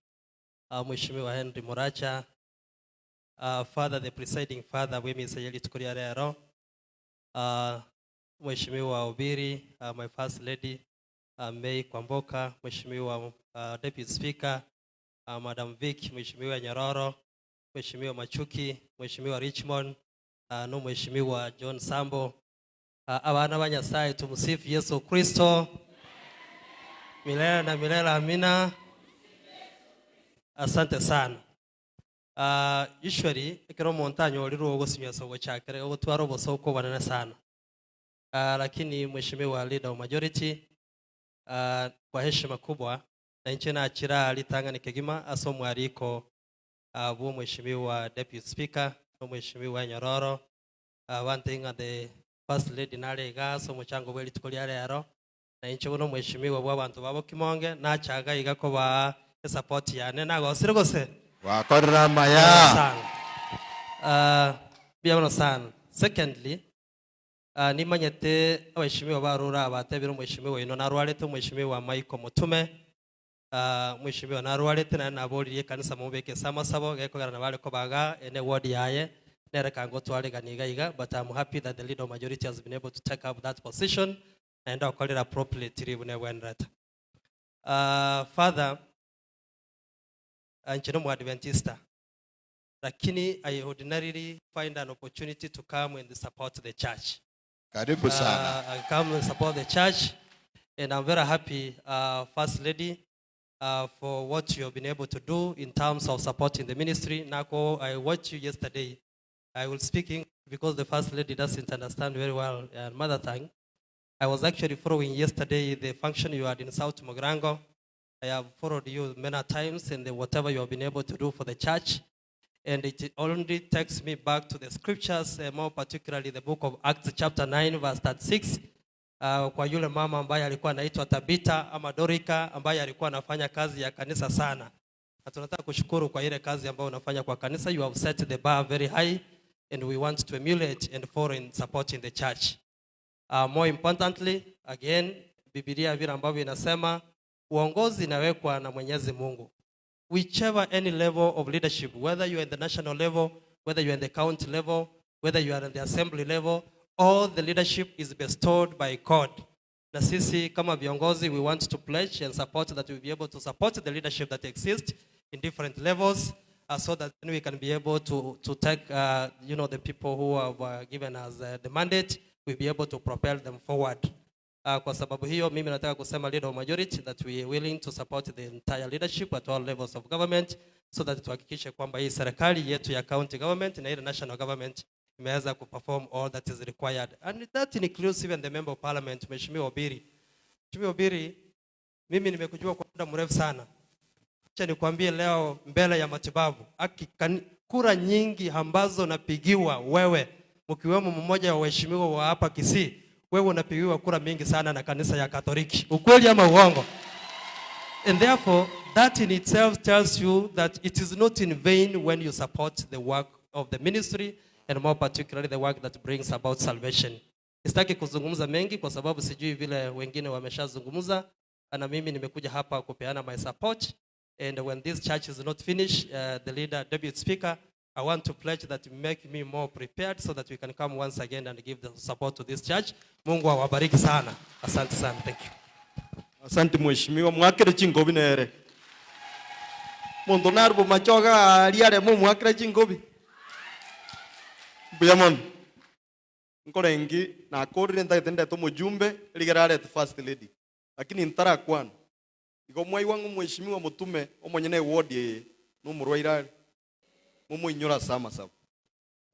uh, Mheshimiwa Henry Muracha uh, father the presiding father bw'emisa ye rituko ria rero uh, Mheshimiwa Obiri uh, my first lady uh, May Kwamboka Mheshimiwa uh, deputy speaker uh, Madam Vic Mheshimiwa Nyororo Mheshimiwa Machuki Mheshimiwa Richmond uh, no Mheshimiwa John Sambo uh, abana ba Nyasaye tumusifu Yesu Kristo milele na milele amina asante sana Uh, usually ekero omonto anyorirwe ogosimia ase ogochakera ogotwara obosooku obonene sana uh, lakini mheshimiwa leader of majority uh, kwa heshima kubwa na inche nachira ritang'ani kegima ase omwariko uh, bwo mheshimiwa deputy speaker no mheshimiwa Nyororo uh, one thing the first lady nare iga ase omochango bwe rituko ria rero na inche bono omweshimiwa bwa abanto ba Bokimonge nachaga iga kobaa esupport yane nagosire gose? Gwakorire amaya. Sana. Ah, mbuya mono sana. Secondly, ah, nimanyete abaheshimiwa barure aba batebire omweshimiwa oino narwarete omweshimiwa Michael Mutume ah, omweshimiwa narwarete naende naboririe ekanisa momobeke ase amasabo gekogera nabo are koba igaa ene eward yaye nere kangotwaregania iga iga but I'm happy that the leader of majority has been able to take up that position naende okorire appropriately buna egwenerete. Ah, Father, ah, inche nomoadventista, lakini I ordinarily find an opportunity to come and support the church. Karibu sana. Ah, I come and support the church and I'm very happy, uh, First Lady, uh, for what you have been able to do in terms of supporting the ministry. Nako, I watched you yesterday. I will speak English because the First Lady doesn't understand very well uh, mother tongue. I was actually following yesterday the function you had in South Mugirango. I have followed you many times in the whatever you have been able to do for the church. And it only takes me back to the scriptures, uh, more particularly the book of Acts chapter 9 verse 36. Uh, kwa yule mama ambaye alikuwa anaitwa Tabita ama Dorika ambaye alikuwa anafanya kazi ya kanisa sana. Na tunataka kushukuru kwa ile kazi ambayo unafanya kwa kanisa. You have set the bar very high and we want to emulate and follow in supporting the church. Uh, more importantly, again, Biblia vile ambavyo inasema uongozi inawekwa na Mwenyezi Mungu. Whichever any level of leadership, whether you are in the national level, whether you are in the county level, whether you are in the assembly level, all the leadership is bestowed by God. Na sisi kama viongozi, we want to pledge and support that we'll be able to support the leadership that exists in different levels uh, so that then we can be able to, to take uh, you know, the people who have uh, given us uh, the mandate, we'll be able to propel them forward. Uh, kwa sababu hiyo mimi nataka kusema leader of majority that we are willing to support the entire leadership at all levels of government so that tuhakikishe kwamba hii serikali yetu ya county government na ile national government imeweza kuperform all that is required and that includes even the member of parliament Mheshimiwa Obiri. Mheshimiwa Obiri, mimi nimekujua kwa muda mrefu sana. Acha nikwambie leo mbele ya matibabu aki, kan, kura nyingi ambazo napigiwa wewe mkiwemo mmoja wa waheshimiwa wa hapa Kisii, wewe unapigiwa kura mingi sana na kanisa ya Katoliki. Ukweli ama uongo? And therefore That in itself tells you that it is not in vain when you support the work of the ministry and more particularly the work that brings about salvation. Sitaki kuzungumza mengi kwa sababu sijui vile wengine wameshazungumza, na mimi nimekuja hapa kupeana my support and when this church is not finished, the leader, deputy speaker, I want to pledge that you make me more prepared so that we can come once again and give the support to this church. Mungu awabariki sana. Asante sana. Thank you. Asante mheshimiwa, mwakere chingobi nere. Monto nare bomachoga aria are momwakere chingobi. Mbuya mono. Nkorengi nakorire ntagete ndete omojumbe rigere arete first lady. Lakini ntarakwana. Igo mwaigwa ng'a omweshimiwa motume omonyene eward eye nomorwaire are, momoinyore ase amasabo.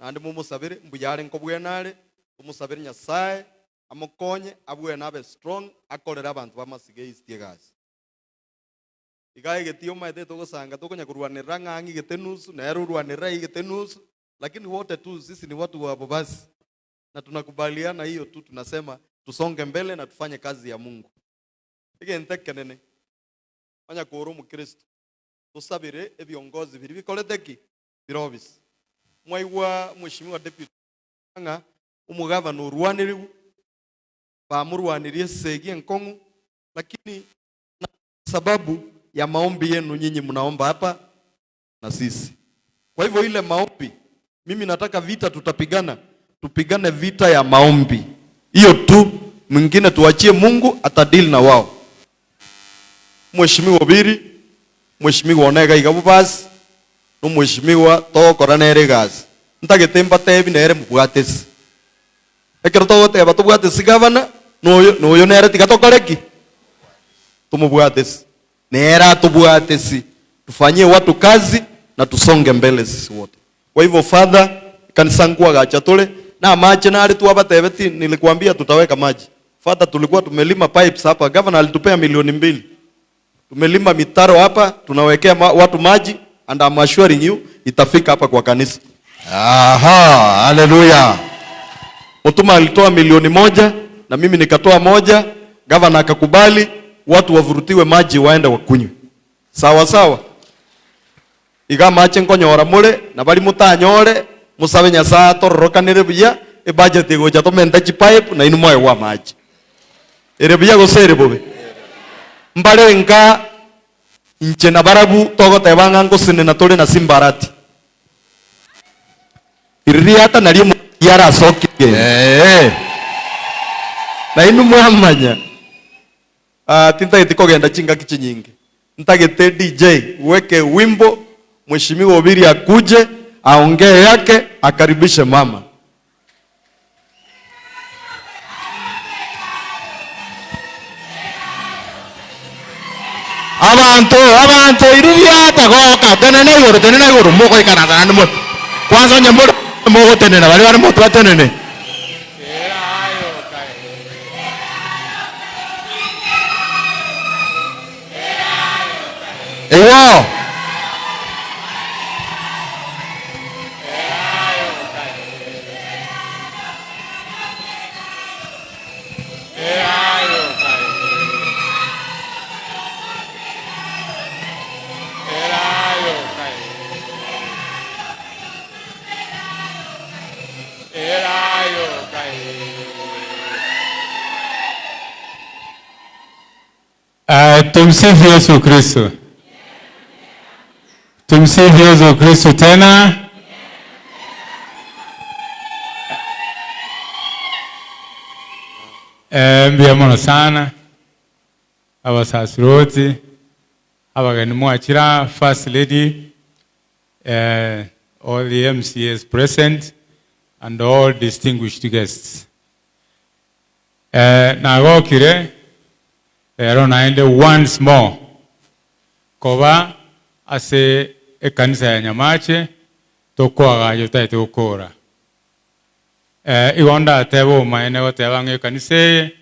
Naende momosabere mbuya are nkobwena are, tomosabere Nyasaye amokonye abwene abe strong akorere abanto b'amasiga East egasi. Iga egetii omaete togosanga tokonya korwanerera ng'a ang'e egete nusu, nere orwanerera aye egete nusu, lakini wote tu sisi ni watu wa Bobasi na tunakubaliana hiyo tu, tunasema tusonge mbele na tufanye kazi ya Mungu. Egento ekenene, onye kore omokristo, tosabere ebiongozi biria bikorete ki? Bire obisi. Mwaigwa mweshimiwa deputy ng'a omogavana orwaniriwe, bamorwanirie esegi enkong'u, lakini na sababu ya maombi yenu nyinyi mnaomba hapa na sisi. Kwa hivyo ile maombi, mimi nataka vita tutapigana, tupigane vita ya maombi. Hiyo tu, mwingine tuachie Mungu atadili na wao. Mheshimiwa Obiri, Mheshimiwa Onega iga bobasi, no Mheshimiwa togokora nere egasi. Ntagete mbatebi nere mobwatesi. Ekero togoteba tobwatesi gavana, noyo noyo nere tiga tokore ki? Tomobwatesi. Nere atobwatesi, tufanyie watu kazi na tusonge mbele sisi wote. Kwa hivyo Father, ekanisa nkwagacha tore, na amache nare twabatebeti, nilikuambia tutaweka maji. Father, tulikuwa tumelima pipes hapa, governor alitupea milioni mbili. Tumelima mitaro hapa, tunawekea ma watu maji and I'm assuring you itafika hapa kwa kanisa. Aha, haleluya. Mutuma alitoa milioni moja na mimi nikatoa moja, gavana akakubali, watu wavurutiwe maji waende wakunywe. Sawa sawa. Iga amache nkonyora more na bari motanyore mosabe Nyasaye atororokanere buya ebudget egocha tomente chipipe nainwe moegwe amache. Ere buya gose ere bobe? Mbare nka inche na barabwo togoteba ng'a ngosenena tore na Simbarati. Ririata nario omokuani arasokie egento. Nainwe mwamanya. Ah, tintageti kogenda chingaki chinyinge. Ntagete DJ uweke wimbo, Mheshimiwa Obiri akuje, aongee yake, akaribishe mama. Abanto, abanto, iririata, goka, tenena igoro, tenena igoro, mogoikaransa naende more. Kwanza onye more mogotenena, baria bare motwe batenene. Igo. Uh, tumsifu Yesu Kristo. Tumsifu Yesu Kristo tena. Eh, mbuya mono sana abasasiroti abageni mwachira first lady eh, all the MCAs present and all distinguished guests. Eh, nagokire rero naende once more koba ase ekanisa ya Nyamache tokoagacha totagete gokora. Eh, igo ndatebe obomaene goteba ng'a ekanisa eye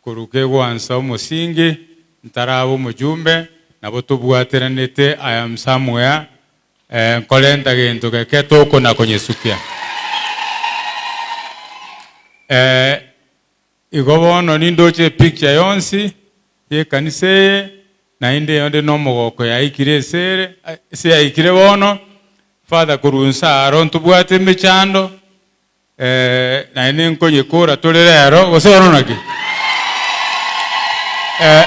korwa kegwansa omosingi ntaraba omojumbe nabo tobwateranete I am somewhere eh, nkorenta gento geke tokona konyesukia. Eh, igo bono nindoche epicture yonsi y'ekanisa eye. Naende onde na omogoko yaikire ase ere, ase yaikire bono, Father korwa inse aro ntobwate emechando, naende nkonyekora tore rero, gose bono naki?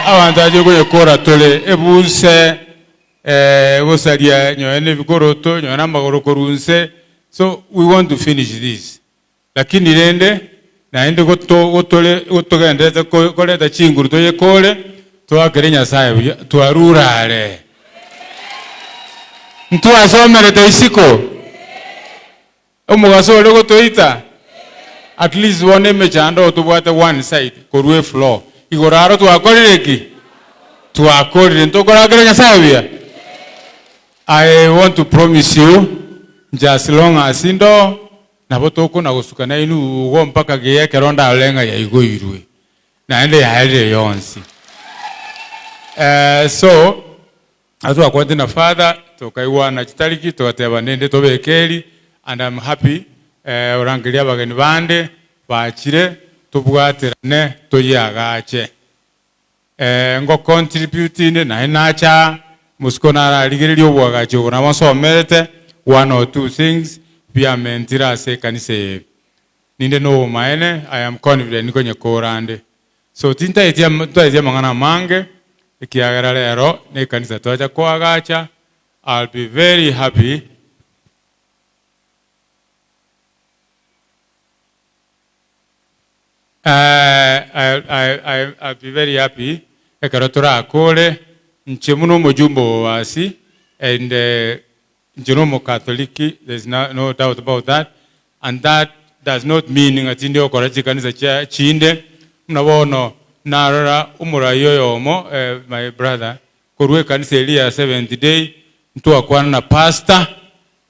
Abanto ache nkonyekora tore, ebuse gosaria nyowe na ebikoroto, nyowe na amagoro korwa inse, so we want to finish this. Lakini rende naende goto gotore gotogenderete ko koreta chinguru toyekore, toakere Nyasaye buya, twarure are. Ntwasomerete isiko, omogaso ore gotoita, at least bono emechando tobwate one side korwa efloor, igoro aro twakorire ki? Twakorire, ntokorakera Nyasaye buya? I want to promise you, inche as long as ndoo, Nabo tokona gosuka nainwe igo mpaka giya ekero ndarore ng'a yaigoirwe, naende yaerire yonsi. Eh, so, ase twakwanete na father, tokaigwana chitariki, togateba nende tobeke eri, and I'm happy, eh, orangerie abageni bande, bachire, tobwaterane, toyeagache. Eh, ngo contribute inde, naende nacha aa, mosiko nararigereria oboagachi obo nabo nsomerete, one or two things, biamentire ase ekanisa eye. Ninde na obomaene, I am confident nkonyekora ande. So tintaeti ama ntaeti amang'ana amange, ekiagera rero na ekanisa twacha koagacha, I'll be very happy, I, I'll be very happy ekero torakore inche buna omojumbe o Bobasi and inche na omokatholiki there is no, no doubt about that and that does not mean ng'a tindi gokora chikanisa chia chinde buna bono narora omorai oyomo my brother korwa ekanisa eria ya Seventh Day ntwakwana na pastor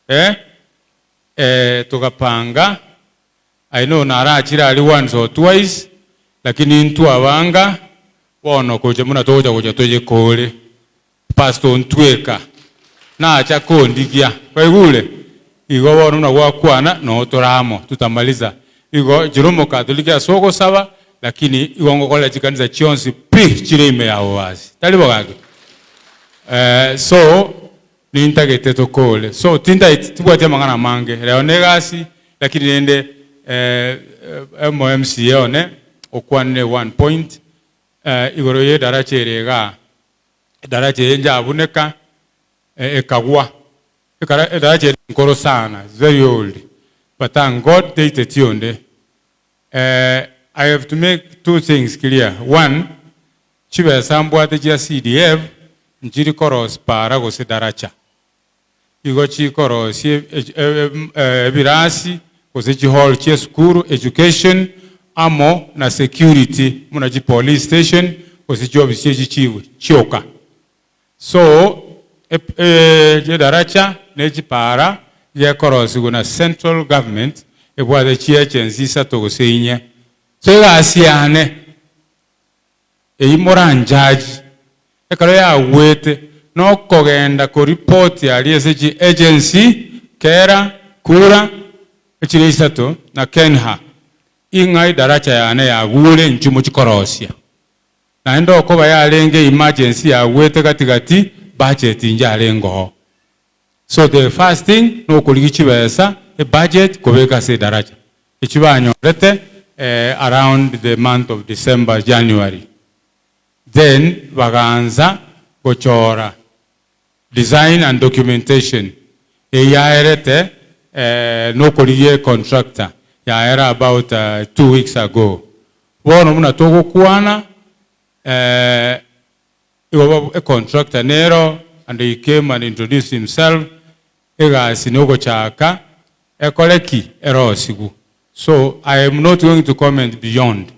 eh, togapanga I know narachire aria once or twice, lakini intwe abanga bono gocha buna togocha gocha toyekore. Pastor ontweka, nacha kondigia, kwaigure? Igo bono buna gwakwana noo tore amo, tutamaliza. Igo inche nomokatoliki ase ogosaba, lakini igo ngokorera chikanisa chionsi pi chire ime ya Bobasi. Tari bo gaki? So, Nintagete tokore. So tintaeti tibwati amang'ana amange. Rero negasi lakini rende omo MCA one okwanire one point igoro ye edaracha ere igaa. Edaracha eye njabuneka ekagwa. Ekara edaracha ere enkoro sana, it's very old. But thank God teiteti onde. I have to make two things clear. One, Chibesa mbwate chia CDF nchiri korosia para gose daracha. Igo chikorosia ebirasi gose chihall chie esukuru, education, amo na security buna chipolice station gose chiofisi chie chichifu chioka. So edaracha ne chipara gekorosigwa na central government ebwate chiagency isato gose inye. So egasi yane Eyio moranjudge ekero yagwete nokogenda koripoti aria ase chi agency kera kura echire isato na kenha ing'a edaracha yane yagure inchuo mochikorosia. Naende okoba yarenge emergency yagwete gati gati budget injarenge oo. So the first thing nokorigia chibesa ebudget kobeka ase edaracha. Echio banyorete around the month of December, January. Then bagaanza gochora design and documentation eyio yaerete nokorigia econtractor yaera about 2 weeks ago. Bono buna togokwana igo econtractor nero and he came and introduced himself Egasi nogochaka ekore ki? Erosigwe. So I am not going to comment beyond.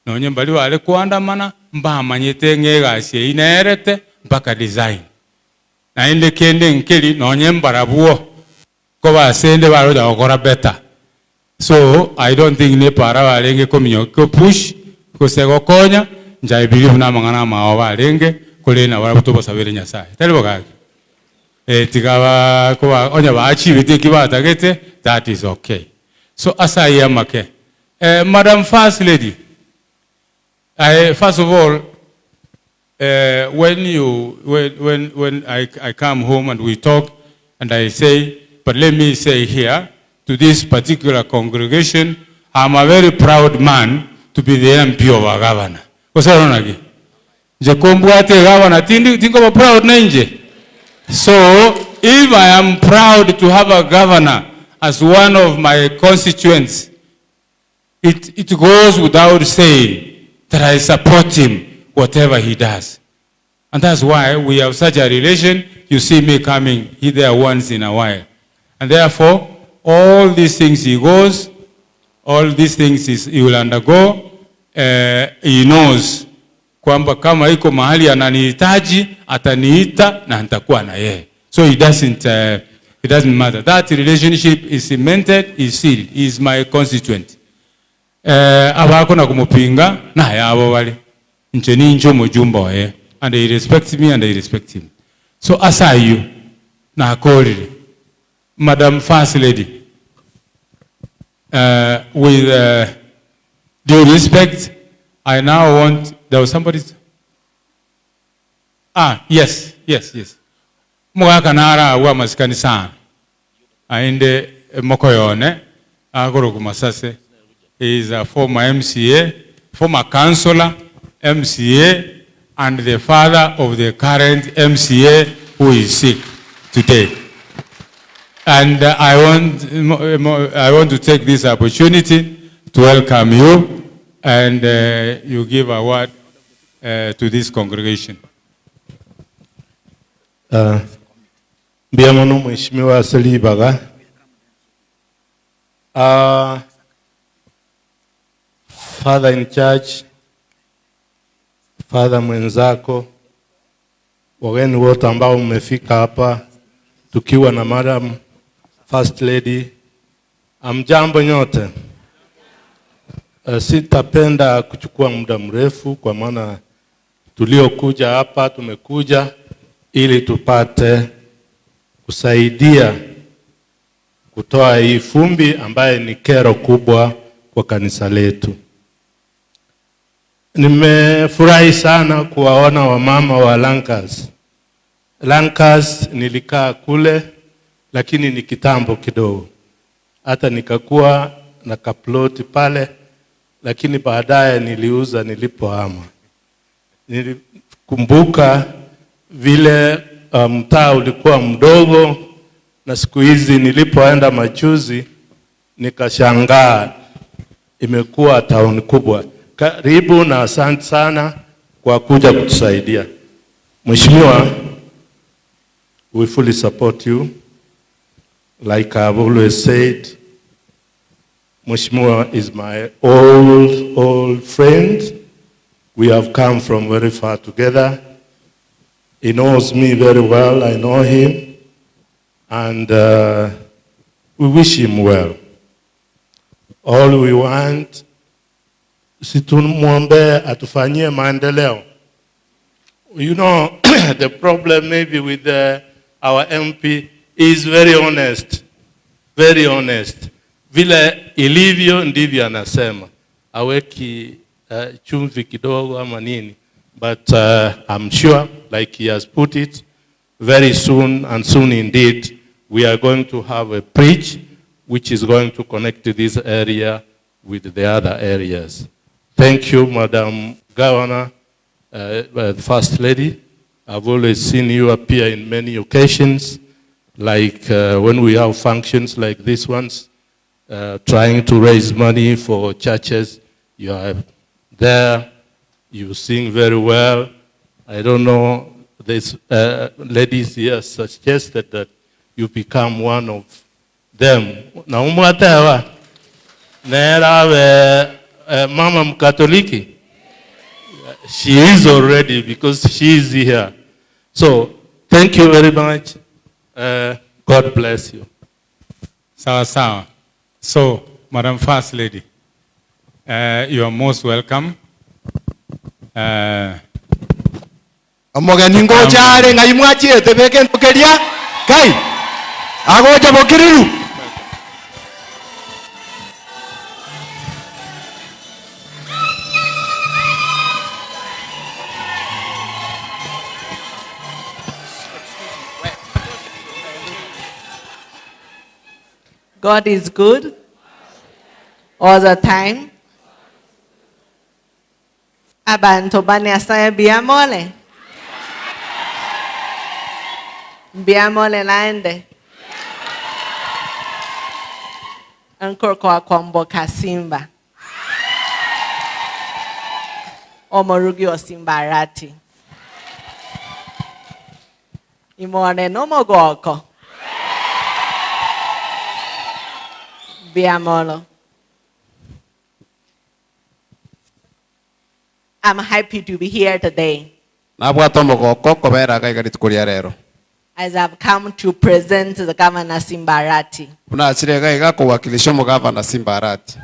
Nonye mbaria bare koandamana mbamanyete ng'a egasi eyio nerete mpaka design. Naende kende nkeri nonye mbarabwo koba asende bare gocha gokora better. So I don't think nepara barenge kominyoka ko push gose gokonya inche I believe namang'ana amao barenge korende nabarabwo tobasabere Nyasaye. Tari bo gaki? Eh tiga ba koba onye ba achievete eki batagete that is okay. So ase ayio amake. Madam first lady, I first of all. Uh, when you when, when, when I, I come home and we talk and I say, but let me say here to this particular congregation, I'm a very proud man to be the MP of our governor. Gose Nje kombwate governor tindi tinkoba proud na inche. So if I am proud to have a governor as one of my constituents, it, it goes without saying that I support him whatever he does. And that's why we have such a relation. You see me coming here once in a while. And therefore, all these things he goes, all these things is, he will undergo, uh, he knows kwamba kama iko mahali ananihitaji ataniita na nitakuwa na yeye. So it doesn't, uh, it doesn't matter. That relationship is cemented, is sealed. He is my constituent. Uh, abako na kumupinga naye abo bali nche ninche omujumba oye and he respects me and I respect him. So asayo nakorire Madam First Lady uh, with uh, due respect I now want there was somebody ah yes yes yes mugaka nara agwa masikani sana ainde mokoyone agoro kumasase he is a former MCA former councillor MCA and the father of the current MCA who is sick today and uh, I want I want to take this opportunity to welcome you and uh, you give a word uh, to this congregation. Uh, mbuya mono mheshimiwa ase ribaga. Uh, father in church, father mwenzako, wageni wote ambao mmefika hapa tukiwa na madam first lady, amjambo nyote. Uh, sitapenda kuchukua muda mrefu kwa maana tuliokuja hapa tumekuja ili tupate kusaidia kutoa hii fumbi ambaye ni kero kubwa kwa kanisa letu. Nimefurahi sana kuwaona wamama wa Lankas. Lankas nilikaa kule, lakini ni kitambo kidogo, hata nikakuwa na kaploti pale, lakini baadaye niliuza nilipohama. Nilikumbuka vile mtaa um, ulikuwa mdogo, na siku hizi nilipoenda machuzi nikashangaa imekuwa town kubwa. Karibu na asante sana kwa kuja kutusaidia. Mheshimiwa, we fully support you. Like I've always said, Mheshimiwa is my old, old friend. We have come from very far together. He knows me very well. I know him. And uh, we wish him well. All we want, si tumwombee atufanyie maendeleo. You know, the problem maybe with the, our MP is very honest. Very honest. Vile ilivyo ndivyo anasema. Aweki uh, chumvi kidogo ama nini. But uh, I'm sure, like he has put it, very soon and soon indeed, we are going to have a bridge which is going to connect this area with the other areas. Thank you, Madam Governor, uh, First Lady. I've always seen you appear in many occasions, like uh, when we have functions like these ones, uh, trying to raise money for churches. You are there, you sing very well. I don't know, this uh, ladies here suggested that you become one of them. Na umwatewa nera uh, mama Mkatoliki. She is already because she is here. So thank you very much. Uh, God bless you. Sawa sawa. So, Madam First Lady, uh, you are most welcome. Uh, Omogeni ngocha are ng'ai mwachiete beke entokeria kai agocha bokiriru God is good all the time. Abantu ba Nyasaye mbuya more? Mbuya more naende? Nkorokwa Kwamboka Simba. Omorugi o Simba Arati. Imore nomogoko. Mbuya mono. I'm happy to be here today Nabwate omogoko kobera iga iga rituko ria rero. as I've come to present the Governor Simba Arati. Buna achire iga iga kowakilisha omogavana Simba Arati.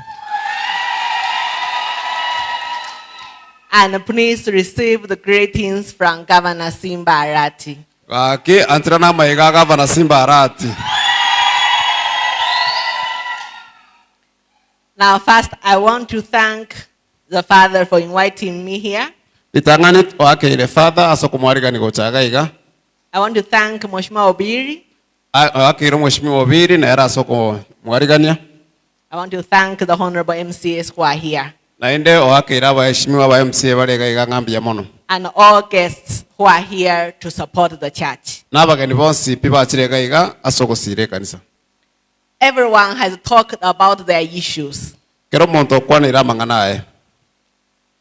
And please receive the greetings from Governor Simba Arati. Gaki anchera na amaiga a Gavana Simba Arati. Now, first, I want to thank the Father for inviting me here. Ritang'ani oakeire Father ase okomwarigani gocha iga iga. I want to thank Mheshimiwa Obiri. Oakeire Omweshimiwa Obiri nere ase okomwarigania. I want to thank the Honorable MCAs who are here. Naende oakeire abaeshimiwa aba MCA bare iga iga ng'a mbuya mono. And all guests who are here to support the church. Na abageni bonsi pi bachire iga iga ase ogosiira ekanisa. Everyone has talked about their issues. Kera omonto okwaneire amang'ana aye.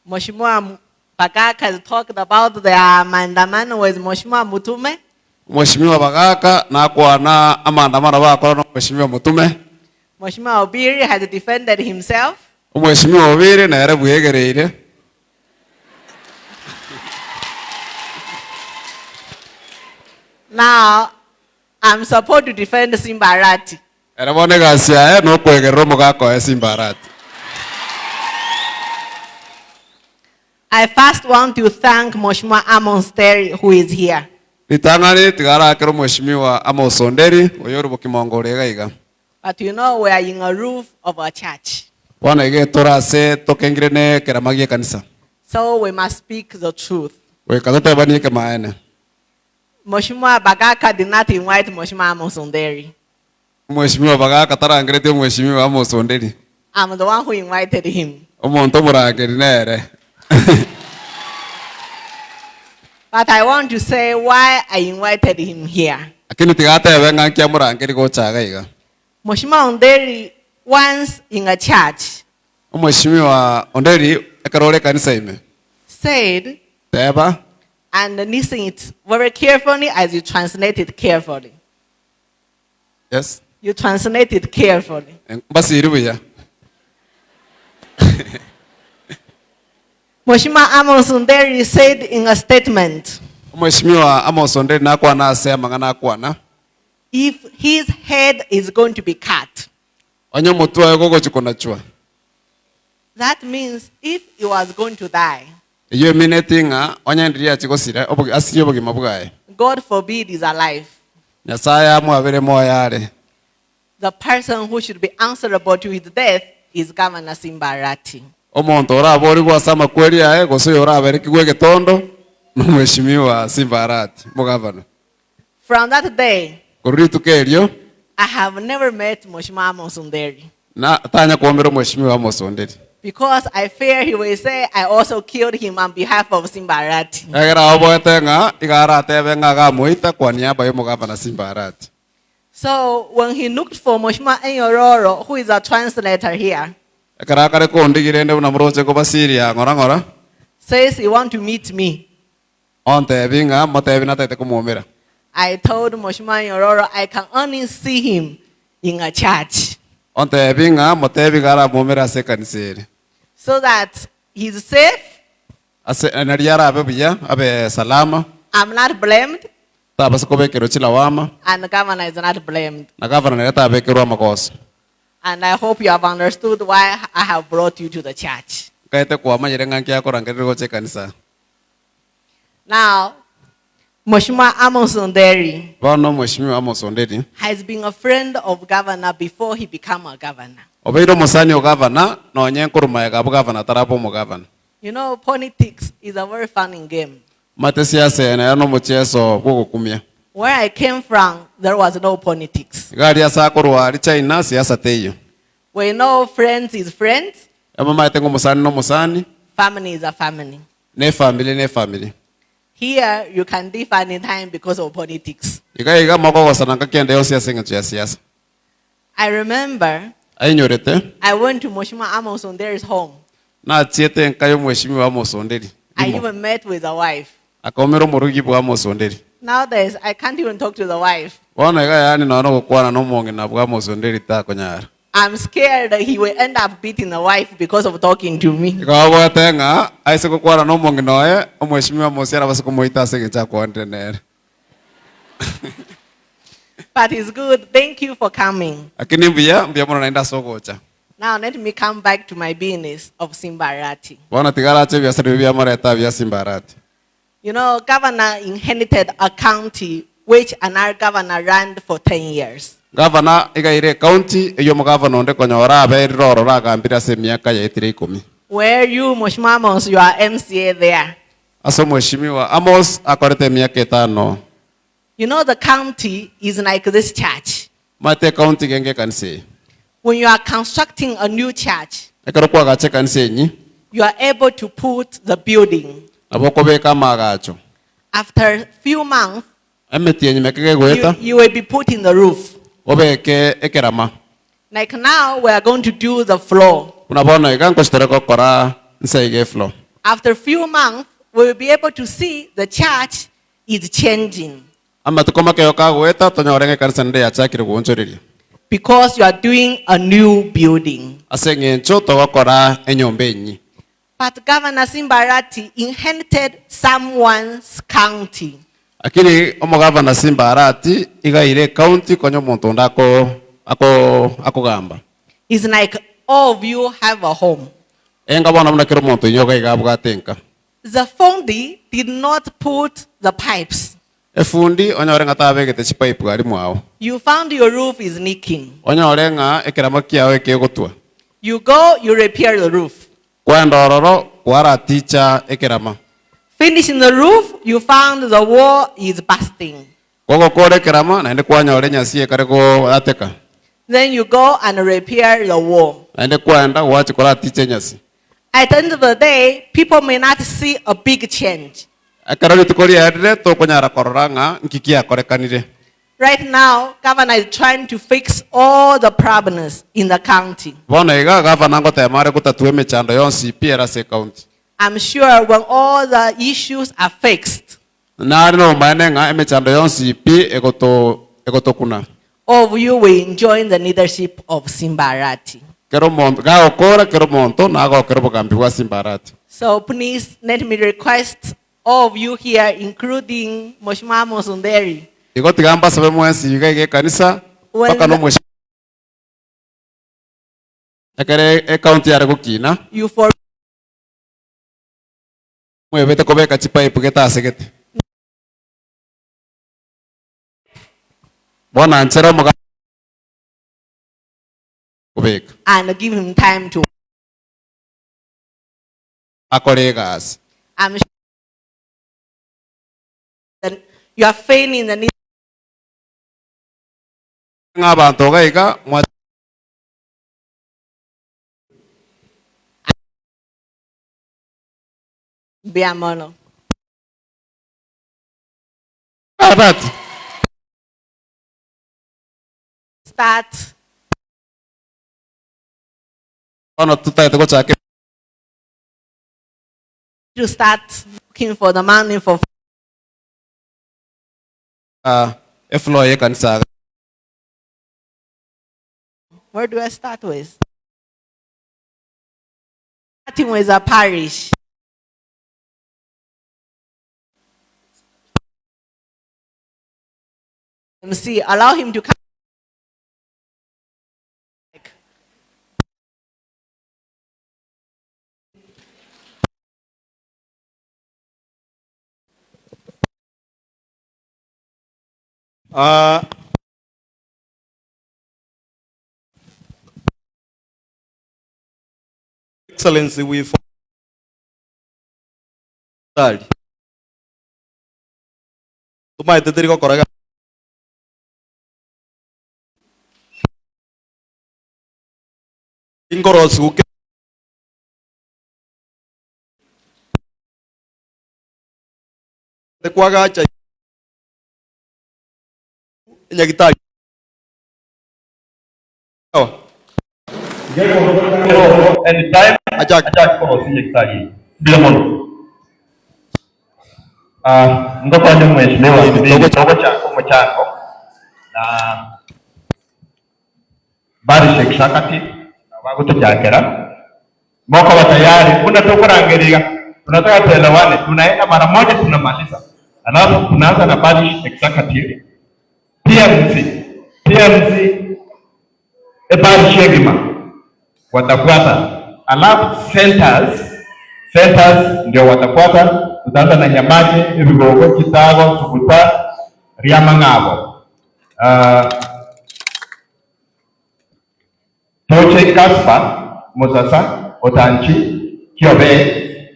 Mheshimiwa Bagaka has talked about their maandamano with Mheshimiwa Mutume. Omweshimiwa Bagaka nakwana amaandamano bakora na Omweshimiwa Mutume. Mheshimiwa Obiri has defended himself. Omweshimiwa Obiri nere bwegereire. Now, I'm supposed to defend Simba Arati. Ere bono egasi yaye nokwegerera omogaka oye Simba Arati. I first want to thank Mheshimiwa Amos Terry who is here. Ritang'ani tiga arakere Omweshimiwa Amos Onderi oyo ore bokimongo ore iga iga. But you know we are in a roof of a church. Bono iga etore ase tokengire ne ekerama gi'ekanisa. So we must speak the truth. Goika totebanie ekemaene. Mheshimiwa Bagaka did not invite Mheshimiwa Amos Onderi. Omweshimiwa Bagaka tarangeretie Omweshimiwa Amos Onderi. I'm the one who invited him. Omonto omorangeri nere. But I want to say why I invited him here. Lakini tiga atebe ng'a nki amorangeri gocha iga iga. Mheshimiwa Onderi once in a church Omweshimiwa Onderi ekero ore ekanisa ime. said, Teba. and listen it very carefully as you translate it carefully. Yes. You translate it carefully. Mbasiri buya. Mheshimiwa Amos Onderi said in a statement, Omweshimiwa Amos Onderi nakwana ase amang'ana akwana. If his head is going to be cut, Onye omotwe oye gogochia konachwa. That means if he was going to die, Eyio emineti ng'a onye ndiria achia gosira asirie obogima bwaye. God forbid he's alive. Nyasaye amwabere moyo are. The person who should be answerable to his death is Governor Simba Arati. Omonto oraborigwe ase amakweri aye gose oyoraberekigwe egetondo nomweshimiwa Simba Arati, omogavana. From that day, Korwa rituko erio, I have never met Mheshimiwa Amos Onderi. Na tanya kwomera Omweshimiwa Amos Onderi. Because I fear he will say I also killed him on behalf of Simba Arati. Ekiagera aoboete ng'a iga aratebe ng'a agamoita kwa niaba y'omogavana Simba Arati. So when he looked for Mheshimiwa Enyororo, who is a translator here, Ekero akare kondigia rende buna moroche kobasiria ng'ora ng'ora. Says he want to meet me. Ontebi ng'a motebi natagete komwomera. I told Mheshimiwa Nyororo I can only see him in a church. Ontebi ng'a motebi iga aramwomere ase ekanisa ere. So that he's safe. Ase nario arabe buya, abe salama. I'm not blamed. Tabasa kobekerwa chilawama. And the governor is not blamed. Na governor nere tabekerwa amagoso. And I hope you have understood why I have brought you to the church. Nkaete kwamanyire ng'a nki akorangereria gocha ekanisa. Now, Mheshimiwa Amos Onderi Bono Mheshimiwa Amos Onderi has been a friend of governor before he became a governor. Obeire omosani o governor nonye nkorwa magega abwo governor ataraba omogavana. You know, politics is a very funny game. Omanyete siasa eye nero nomochieso bwogokumia. Where I came from, there was no politics. Iga aria ase akorwa aria China, siasa teiyo. We know friends is friends, Abamaete ng'a omosani na omosani, family is a family. na efamiri na efamiri. Here, you can differ any time because of politics. Iga iga mokogosana ngaki ende yonsi ase eng'encho ya siasa. I remember Ainyorete, I went to Mheshimiwa Amos Onderi's home. nachiete enka y'omweshimiwa Amos Onderi I rimo, even met with the wife. akaumera omorugi bwa Amos Onderi. Nowadays, I can't even talk to the wife. Bono iga yaani nonya nogokwana nomong'ina bwa Amos Onderi takonyara. I'm scared that he will end up beating the wife because of talking to me. Igo abwate ng'a aise gokwana nomong'ina oye, omweshimiwa Amos arabase komoita ase engencho akwanire nere. But it's good. Thank you for coming. Lakini mbuya, mbuya mono naende ase ogocha. Now let me come back to my business of Simbarati. Bono tiga arache ebiasara ebio biamoreta bia Simbarati. You know, governor inherited a county which another governor ran for 10 years. Gavana iga ere ecounty eyio omogavana onde konyora aberire ororo agambire ase emiaka yaetire ikomi. Where you, Mheshimiwa Amos, you are MCA there. Ase Omweshimiwa Amos akorete emiaka etano. You know, the county is like this church. Omanyete ecounty iga enga ekanisa eye. When you are constructing a new church, Ekero kwagacha ekanisa enyi, you are able to put the building. nabo okobeka amaagacho. After few months, Emetienyi meke gegoeta, you, you will be putting the roof. obeke ekerama. Like now, we are going to do the floor. Buna bono iga nkochi tore gokora nse iga efloor. After few months, we will be able to see the church is changing Amatuko makeyo kagoeta, tonyore ng'a ekanisa nende yachakire goonchoreria. because you are doing a new building. Ase eng'encho togokora enyomba enyi. But Governor Simbarati inherited someone's county. Lakini omogavana Simbarati iga aire ecounty konya omonto onde ako ako akogamba. It's like all of you have a home. Enga bono buna kera omonto inye iga iga abwate enka. The fundi did not put the pipes. Efundi onyore ng'a tabegete chipaipu aria mwao. You found your roof is leaking. Onyore ng'a ekerama kiao ekegotwa. You go, you repair the roof. Kwenda ororo kwaraticha ekerama. Finishing the roof, you found the wall is busting. Kogokora ekerama naende kwanyora enyasi ekare goateka. Then you go and repair the wall. Naende kwenda gwachia koraticha enyasi. At the end of the day, people may not see a big change. Ekero rituko riaerire tokonyara korora ng'a nki kiakorekanire. Right now, governor is trying to fix all the problems in the county. Bono iga gavana ngotema are gotatua emechando yonsi pi ere ase ecounty. I'm sure when all the issues are fixed, Nare nobomaene ng'a emechando yonsi pi egoto egotokuna. all of you will enjoy the leadership of Simbarati. Kera omonto gagokora kera omonto nagokera obogambi bwa Simbarati. So please let me request all of you here, including Mheshimiwa Amos Onderi, Igo tiga mbasabe mwensi iga iga ekanisa When mpaka nomweshimiwa ekere ecounty yare gokina you for mwebete kobeka chipipe gete ase gete. Bono anchera omoga kobeka. and give him time to. Akore egasi. I'm sure that you are failing the need. Ng'a abanto iga iga mwa. Mbuya mono. Arati. Start. Bono totagete gochaka. To start looking for the money for. Efloor y'ekanisa. Where do I start with? Starting with a parish. MC, allow him to come. Excellency, we Tari. Tomaete teri gokora. Ingorosi guke kwagacha enyagitari. Anytime achake korosia nyagitari mbuya mono. Ah, ngokonye mheshimiwa Kibini togochaka omochango na Parish Executive nabo bagotochakera mokoba tayari buna tokorangeria iga tunataka tuelewane tunaenda mara moja tunamaliza alafu tunaanza na Parish Executive PMC PMC eparish egima watafuata alafu centers centers ndio watafuata tutaanza na Nyamache Ebigogo Chitago Suguta Riamang'abo uh, Toche Gaspar Musasa Otanchi Kiobe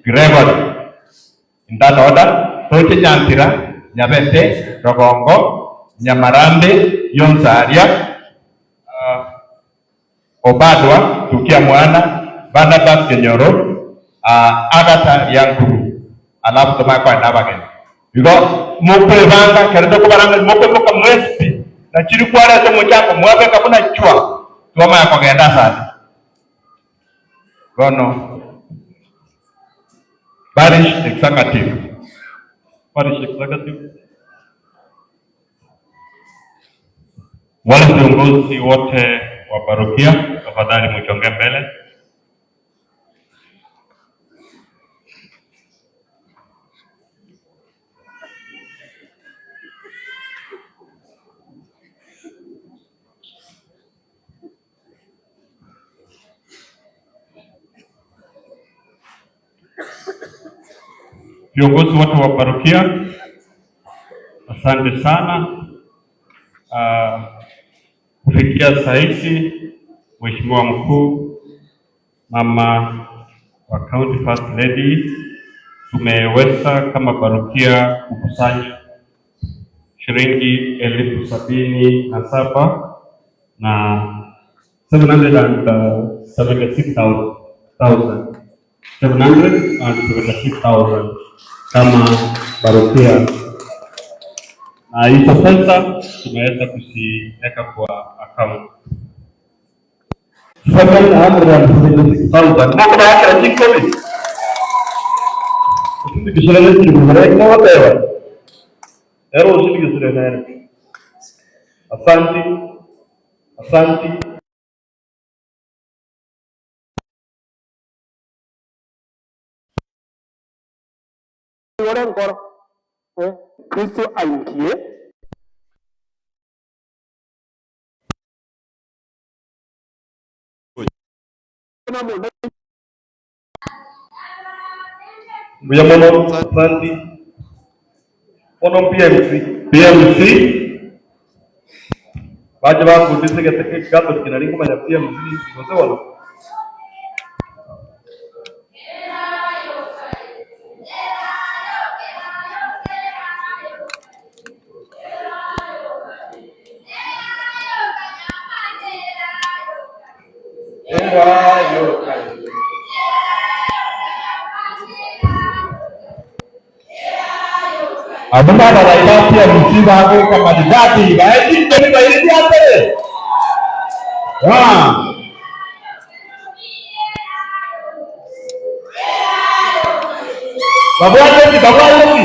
Gregory in that order Toche Nyantira Nyabete Rogongo Nyamarambe Yonzaria uh, Obadwa Tukia Mwana Barnabas Kenyoro uh, Agatha Yankuru alafu tomakwana abageni igo mokwebanga kero tokobaranga mokweboka mwesipi na chiri kwareta omochako mwabeka buna chwa twamanya kogenda asande bono parish executive Parish Executive, wale viongozi wote wa parokia, tafadhali mchonge mbele. Viongozi wote wa parokia, asante sana. Uh, kufikia saa hizi Mheshimiwa Mkuu, Mama wa County First Lady, tumeweza kama parokia kukusanya shilingi 77,000 na 776,000 776,000 kama parokia, na hizo pesa tumeweza kuziweka kwa account 776,000 moko bakera chikobi osindikisire chiri nogoteba ero osindikisire nere asanti asanti Ore nkoro Kristo aingie Mbuya mono asanti bono PMC PMC baje bangundise gete Catholic nari nkomanya PMC gose bono Abuna baraikatia msiba hapo kama maridadi baiti ni baiti hapo. Ah. Babwate babwate.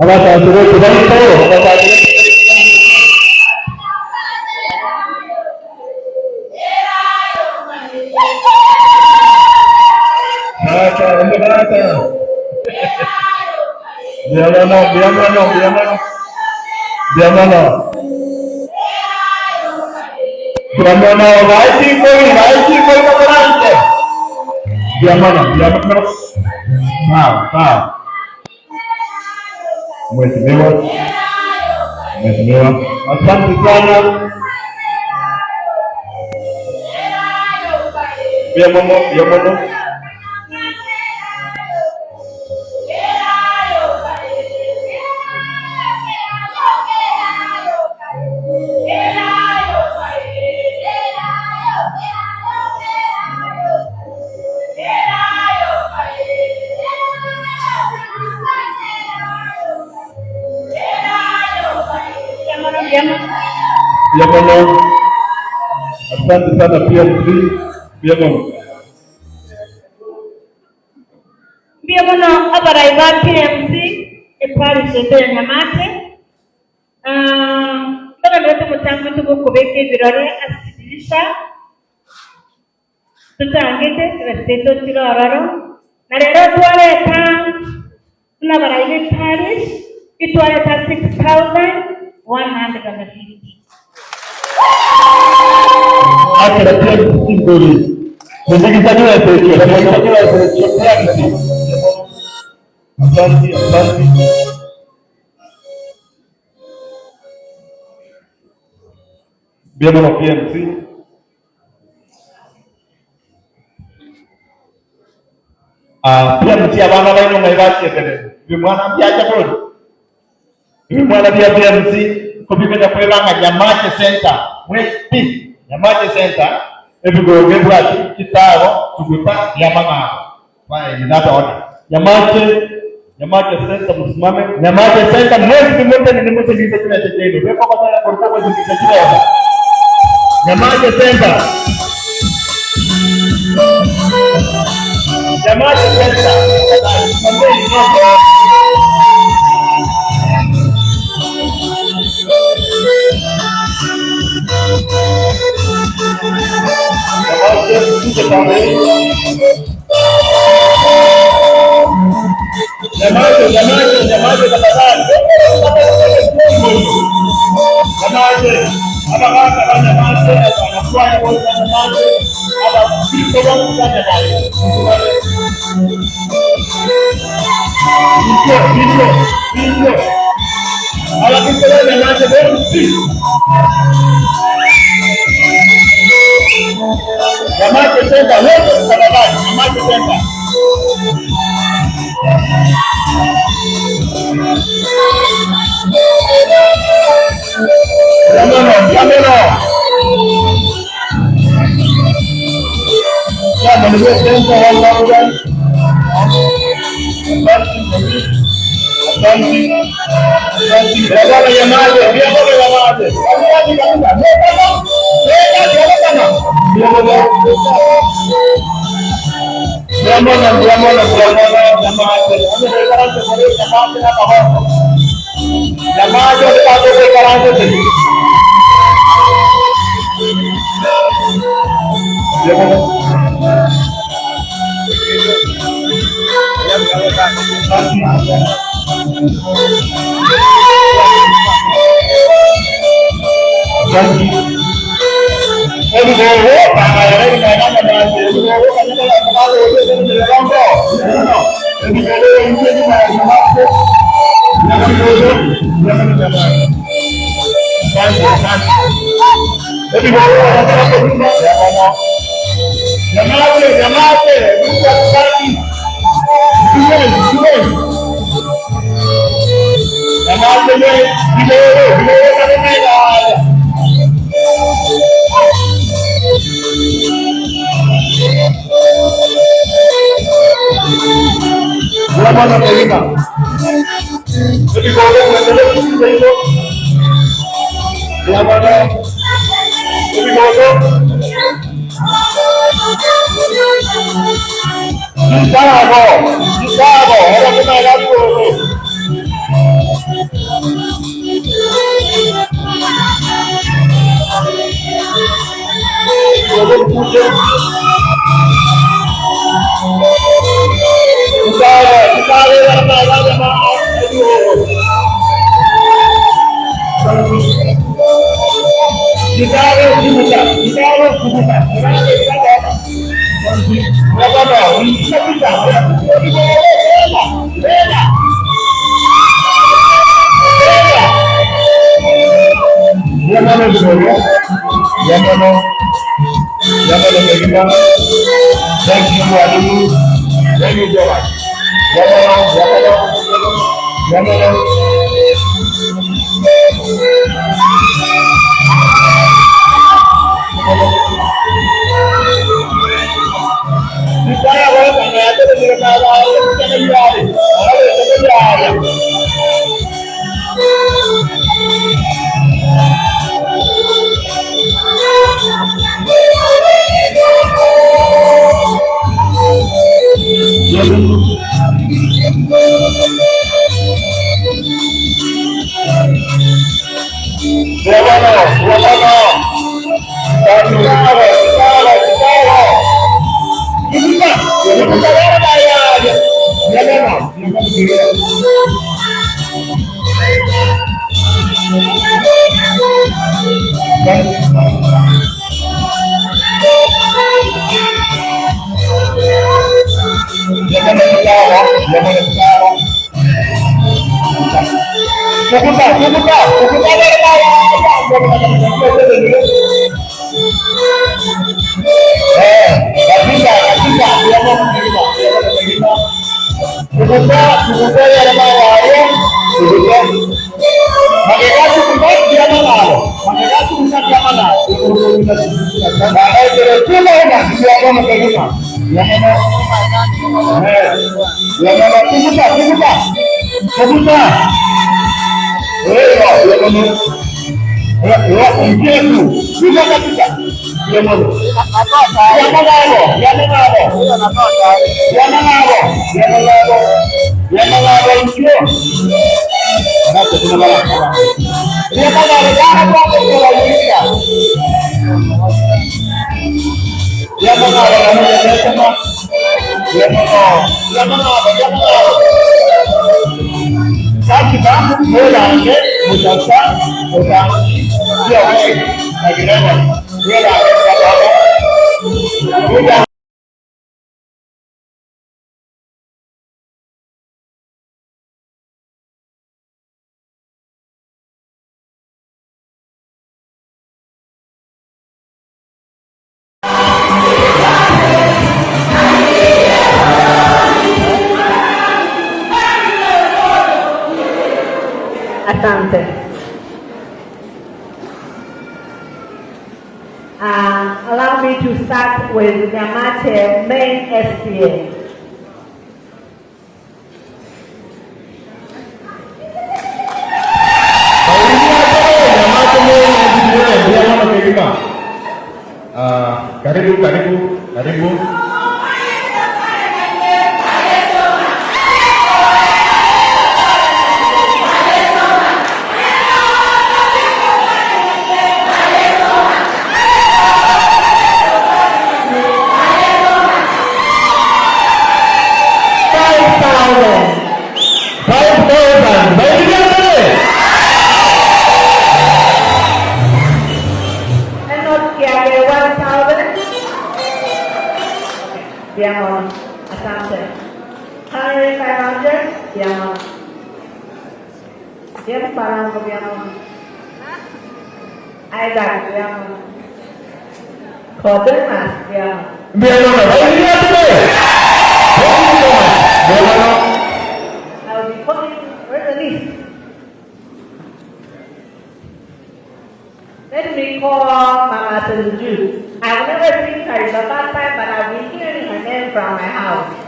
Abatatire kubaito, abatatire Baraka, ende baraka. Biamano, biamano, biamano. Biamano. Biamano, baiti koi, baiti koi kabarante. Biamano, biamano. Sawa, sawa. Mheshimiwa, Mheshimiwa, asante sana. Biamano, biamano. Mbuya mono. Asante sana PMC. Mbuya mono. Mbuya mono abarai ba PMC eparish yaito ya Nyamate. Ah, ntogenderete omochango oito bw'okobeka ebirore ase chidirisha tochangete chibesa chiaito chire ororo. Na rero twareta buna abarai ba eparish, itwareta 6150. Akira PMC ngori. PMC. Asante, asante. Mbuya mono PMC. Ah, PMC abana baino ngai bachieterere. Bimwana byacha bori. Bimwana bya PMC kobikonya kwebanga Nyamache Center. Mwesi Nyamache Center ebigoge bwati kitabo tuguta yamang'abo. Fine, in that order. Nyamache Nyamache Center msimame. Nyamache Center mwezi mmoja ni mwezi kile cha chenu. Wewe kwa tena kwa kwa zingine kile. Nyamache Center. Nyamache Center. Nyamache, nyamache, nyamache tafadhali. Nyamache. Abagaka ba nyamache, abakwaya bose nyamache, abakristo bose nyamache. Hivyo, hivyo, hivyo. Abakristo ba nyamache bose. Nyamache Center wote tafadhali, Nyamache Center. Diamono, diamono. Ya, mwenye Center 1000. Asante, asante. Asante. Diamono Nyamache, diamono Nyamache. Asante kabisa. Diamono. Diamono, diamono, diamono, Nyamache. Nyamache na mahoko. Nyamache pato ke karante. Diamono. Asante. Nyamaze, nyamaze, Mungu akubariki. Nyamaze, bilele, bilele kabisa. Bwana Kelima. Ebigoro muendelee kusikiza hivyo. Bwana Ebigoro. Chicago, Chicago, ahora que me haga Thank you, Mwalimu. Thank you, Johan. Yamono, yamono. Asante. Allow me to start with Nyamache Main SPA. Karibu, karibu, karibu. Enoch Kiage, 1,000. Diamond. Asante. Henry 500. Diamond. James Parango, Diamond. Isaac, Diamond. Codemas, Diamond. I will be calling where's the list? Let me call Mama Senju. I've never seen her in the first time, but I've been hearing her name from my house.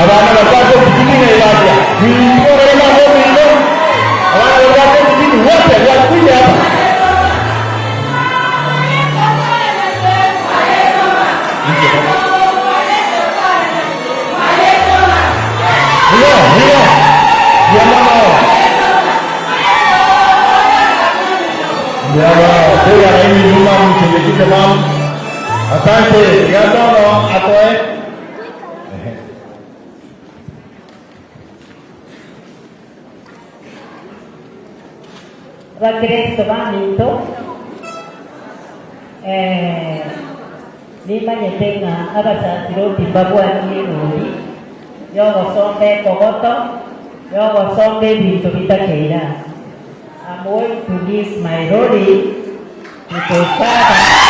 Abana batatu kijiji na Ilabia. Ndio wale Abana watatu kijiji wote wakuja hapa. Ndio, ndio. Ndio mama. Ndio, kwa na hii nyuma mchinjikite mama. Asante. Gatono atoe. Bakristo baminto eh, nimanyete ng'a abasasiroti mbabwati erori yogosomba ekogoto yogosomba ebinto bitakeira. I'm going to leave my lorry to the father.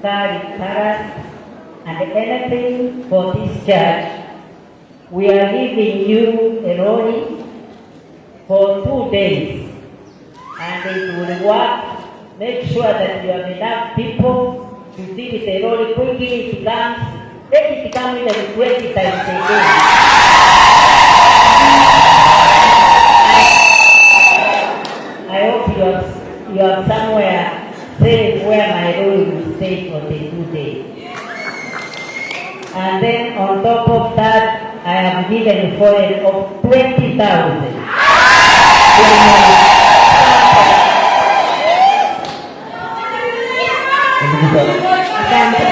sukari, karas, and anything for this church, we are giving you a lorry for 2 days. And it will work. Make sure that you have enough people to deal with the lorry quickly. It comes. Let it come even 20 times a day. I hope you have somewhere safe where my lorry will stay for the 2 days. And then on top of that, I have given a foreign of 20,000. Asante.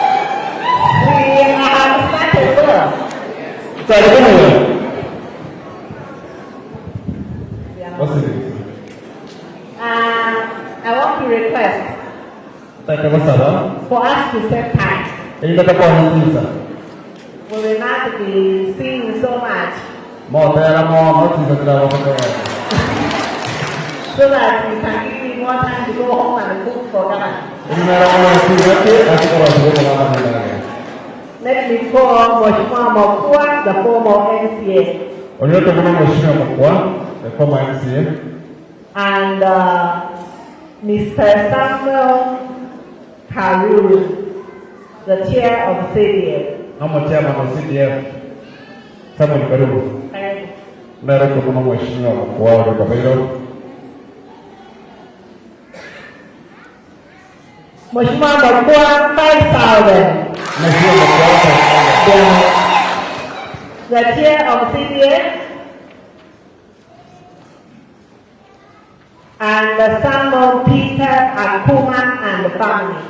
We have started well. Karibuni. What's it? I want to request Nataka basaba. for us to set time. Either kwa nisa. We will not be seeing so much Mo tera mo mo tisa tira mo ko. so that you can give me more time to go home and cook for Ghana. Mera mo tisa ke ati ko ko ko na na. Let me call Mheshimiwa Mokua, the former MCA, Onyoto muno Mheshimiwa Mokua, the former MCA, and Mr. Samuel Karuru, the chair of CDF. Nomo chairman wa CDF Samuel Karuru. Karibu. Mera ko muno Mheshimiwa Mokua wa Kabairo. Mheshimiwa Mokua, 5,000. Mheshimiwa Mokua. The chair of CDF and Samuel Peter Akuma and the family.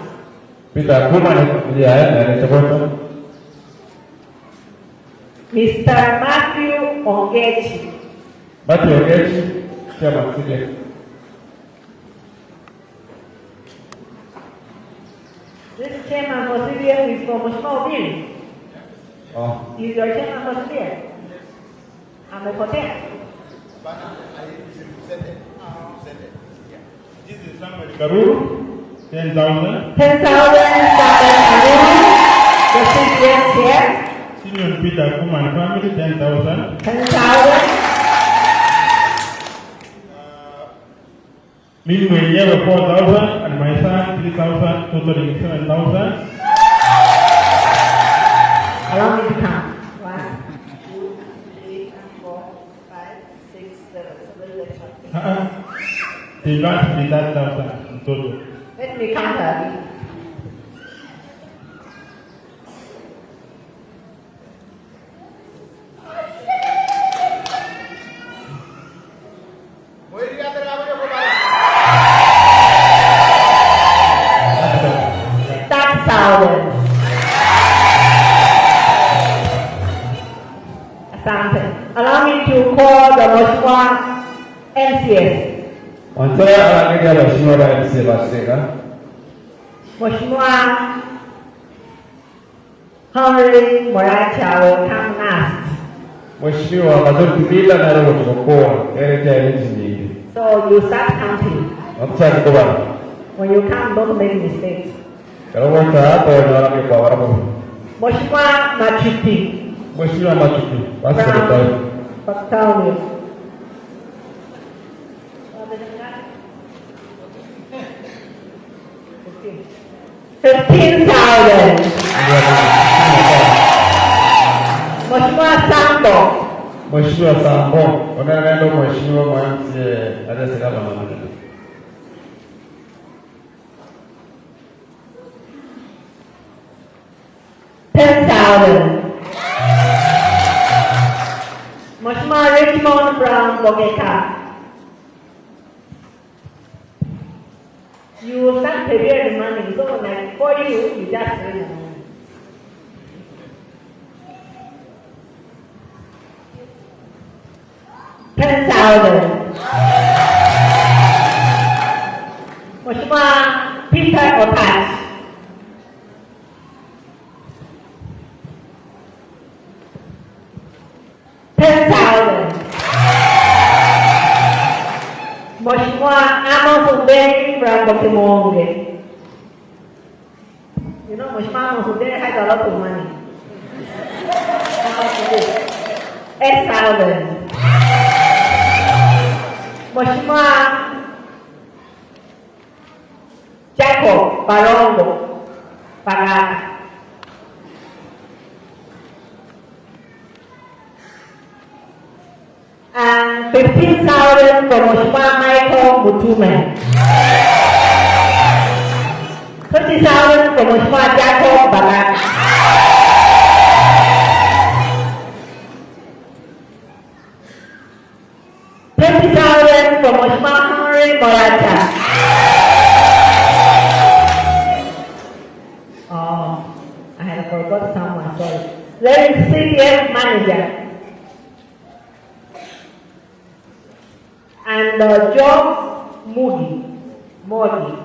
Peter Akuma ni familia yake na Chobota. Mr. Matthew Ongechi. Matthew Ongechi, chairman CDF. This chairman for CDF is for Mheshimiwa Obiri. Oh. Is your chairman for CDF? Amepotea. This is Samuel Karuru, 10,000. 10,000 Samuel Karuru, the CDF chair. Simeon Peter Akuma and family, 10,000. 10,000. Mimi mwenyewe 4,000 and my son 3,000, totaling 7,000. Allow me to count. One, two, three, four, five, six, seven. Seven, eight, Uh-uh. They want to be 30,000 in total. Let me count her. 30,000. Asante. Allow me to call the Mheshimiwa MCAs. Wanchora arangeria Mheshimiwa wa MCA Baseka. Mheshimiwa Henry Moracha will come last. Mheshimiwa Majority Leader na robo tukokoa ere cha nyingi. So you start counting. Wakuchaka kubana. When you count, don't make mistakes. Karo ta hapo na wake kwa warabu. Mheshimiwa Machuki Mheshimiwa Machuki, basi serikali. from Town. 15,000. Mheshimiwa Sambo. Mheshimiwa Sambo, onaenda Mheshimiwa mwa MCA adesekala mama. 10,000. Mheshimiwa Richmond from Bogeka. You will start preparing money, so when I call you, you just bring the money. 10,000. Peter Otach. 10,000. Mheshimiwa Amos Umbeni from Bokimonge. You know, Mheshimiwa Amos Umbeni has a lot of money. How much is it? 8,000. Mheshimiwa Jacob Barongo Bagaka. And 15,000 for Mheshimiwa Michael Mutume. 20,000 for Mheshimiwa Jacob Bagaka. 20,000 for Mheshimiwa Henry Morata. Oh, I have forgot someone, sorry. Let me CDF manager. And John Moody, Modi.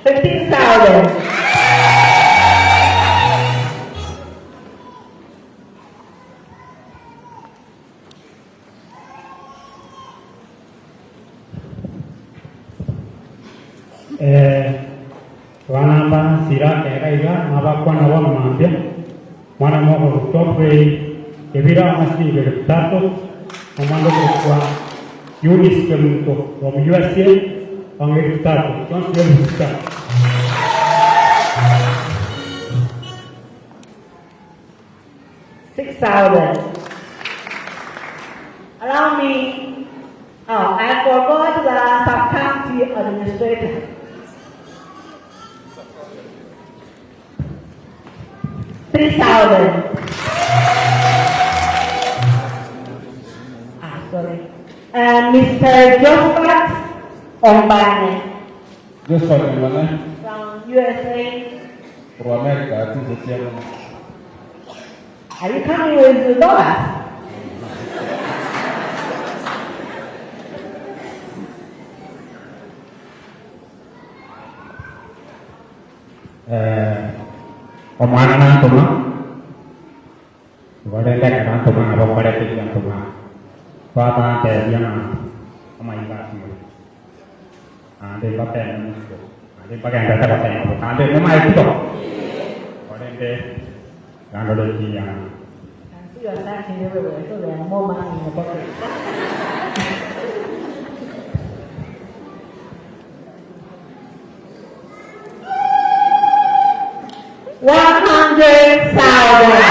15,000. Eh, banamba nsira kega iga nabakwana bono mambia mwana moko Godfrey Kebira amasiringi 3000 omwana okorokwa Eunice Kemunto from USA onge 3000 chionsi 6000. 6,000. Allow me, oh, I forgot the sub-county administrator. 3,000. Ah, sorry. And Mr. Josephat Ombane Josephat Ombane from USA. From America, I think it's here. Are you coming with the dollars? Eh, omwana nantoma igo rende ekero ntoma nabo nkorete eria ntoma twaba ntebia ng'a amaiga asimore naende mbateme mosiko naende mbagenderete gotema botambe momaeti bo korende gandore ekiya. I can see you are searching everywhere, so there are more money in the pocket. 100,000.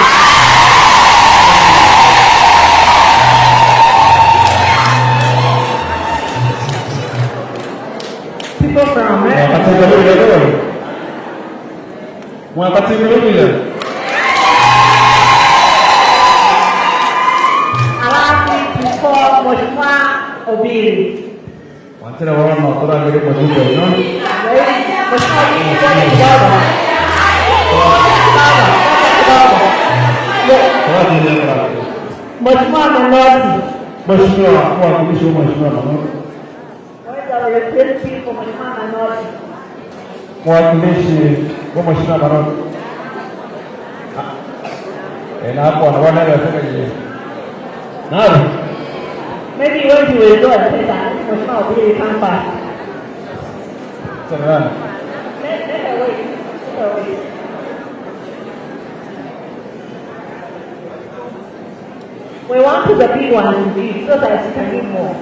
People from America. Mwakatigire buya. Allow me to call Mheshimiwa Obiri. Wanchera bono toragere mojuko ino. Mheshimiwa Obiri, ngoja kidogo. Ngoja kidogo, ngoja kidogo. Mheshimiwa Manoti. Mheshimiwa mwakilishi wa Mheshimiwa Manoti. Where is our representative for Mheshimiwa Manoti? Mwakilishi wa Mheshimiwa Manoti. Eh, na hapo anaona yeye asema yeye. Nani? Maybe when you will go and say that, Mheshimiwa Obiri come back. Sema nani? Let her wait. Let her wait. We want the big one to give so that she can give more.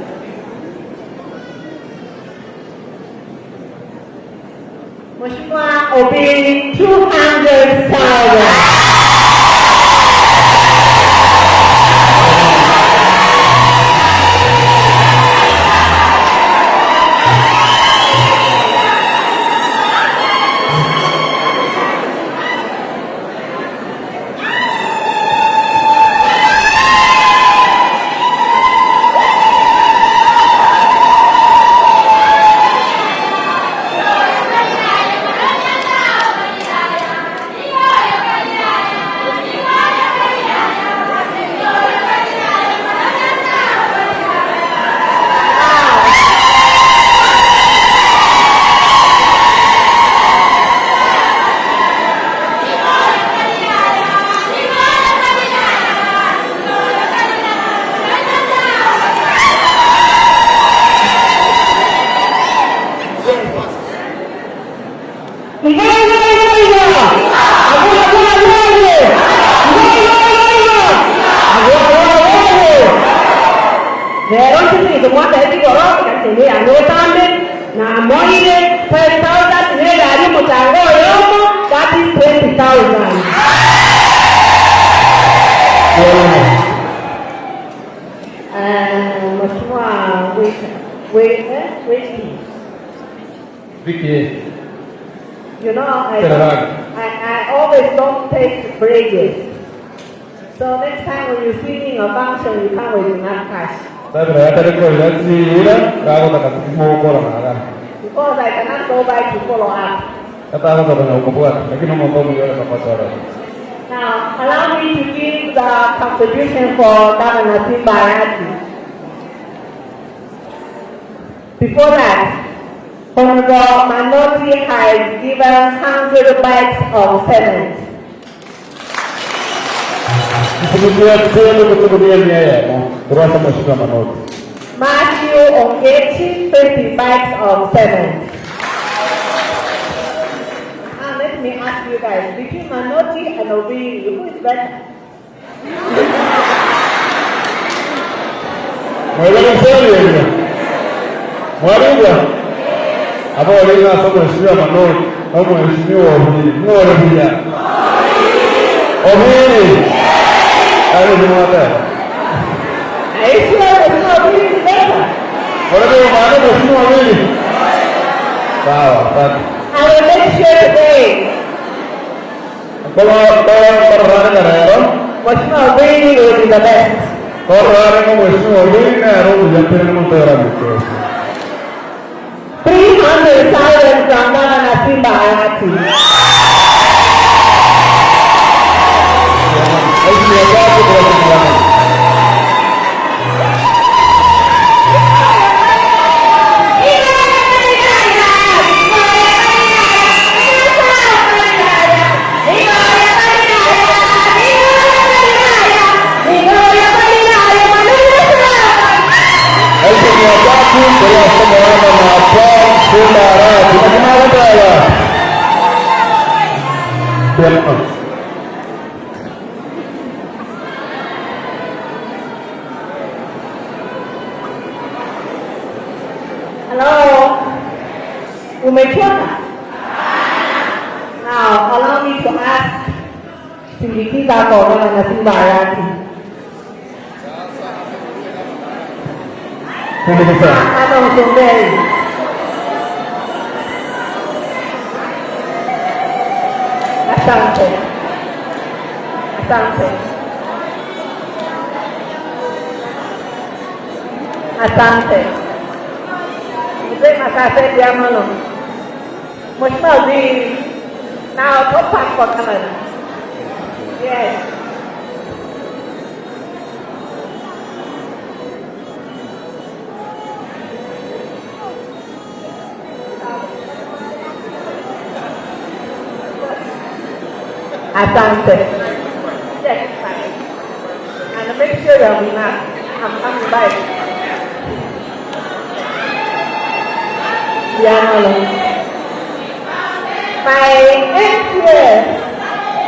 Mheshimiwa Obiri, 200,000. Rero inche ase eng'encho mwatebete igoro, ekanisa eye yane otambe, namoeire 5,000 na egari omochango oyomo, that is 20,000. Mheshimiwa Wiki. Vicky. You know, I, don't, I, I always don't take pledges. So next time when you see me in a function, you come with enough cash. Sabira yatariko iratsira gagotaka kumukora naga. Because I cannot go back to follow up. Katagotaka na ukubwata lakini omonto omuyore kakochora. Now, allow me to give the contribution for Governor Simba Arati. Before that, Honorable Manoti has given 100 bags of cement. Kutumikia tendo kutukumia mia yemo. Kurasa mheshimiwa Manoti. Matthew Ongechi, 50 bags of cement. Now let me ask you guys, between Manoti and Obiri, who is better? Mwele mseli Mwarigwa. Abo walinga asa mheshimiwa Manoti au mheshimiwa Obiri. Mwole buya. Obiri. Ali ni mwata. Are you sure Mheshimiwa Obiri is better? Mwole maana mheshimiwa Obiri. Sawa, asante. I will make sure today Kwa kwa kwa rero. Mheshimiwa Obiri will be the best. Korare ko mheshimiwa Obiri na ro buya pere mo tora mke. 300,000 from Governor Simba Arati. Elfu mia tatu kwa somo na Paul Simba Arati. Na kimara tala. Hello? Umechoka? Now, allow me to ask Sindikiza for Governor Simba Arati. Sindikiza. Adam Msomberi. Asante. Asante. Asante. Mzee Masase Diamano. Mheshimiwa Waziri, now top up for Canada. Yes. Asante. Yes, fine. And make sure you have enough. I'm coming back. Diamano. My MCA,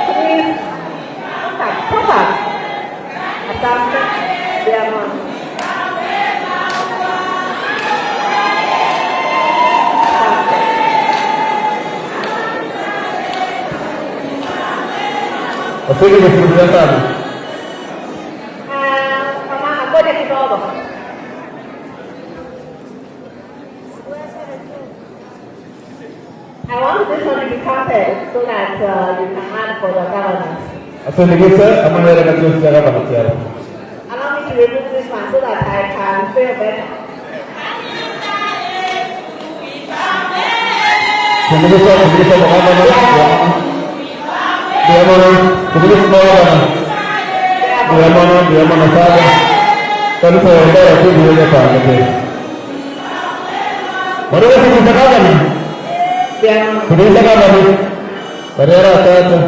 please, come, come up. Asante. Diamano. Wasije kusubiria sana. Ah, mama, ngoja kidogo. I want this one to be counted so that you can add for the governors. Asindikize ama nere katika kama katiara. Allow me to remove this one so that I can feel better. Sindikize sindikize mama. Diamano, sindikize mama. Diamano, diamano sana. Kanisa ya ndara tu ndio pale. Bado sindikize kama ni. Sindikize kama ni. Barera tata.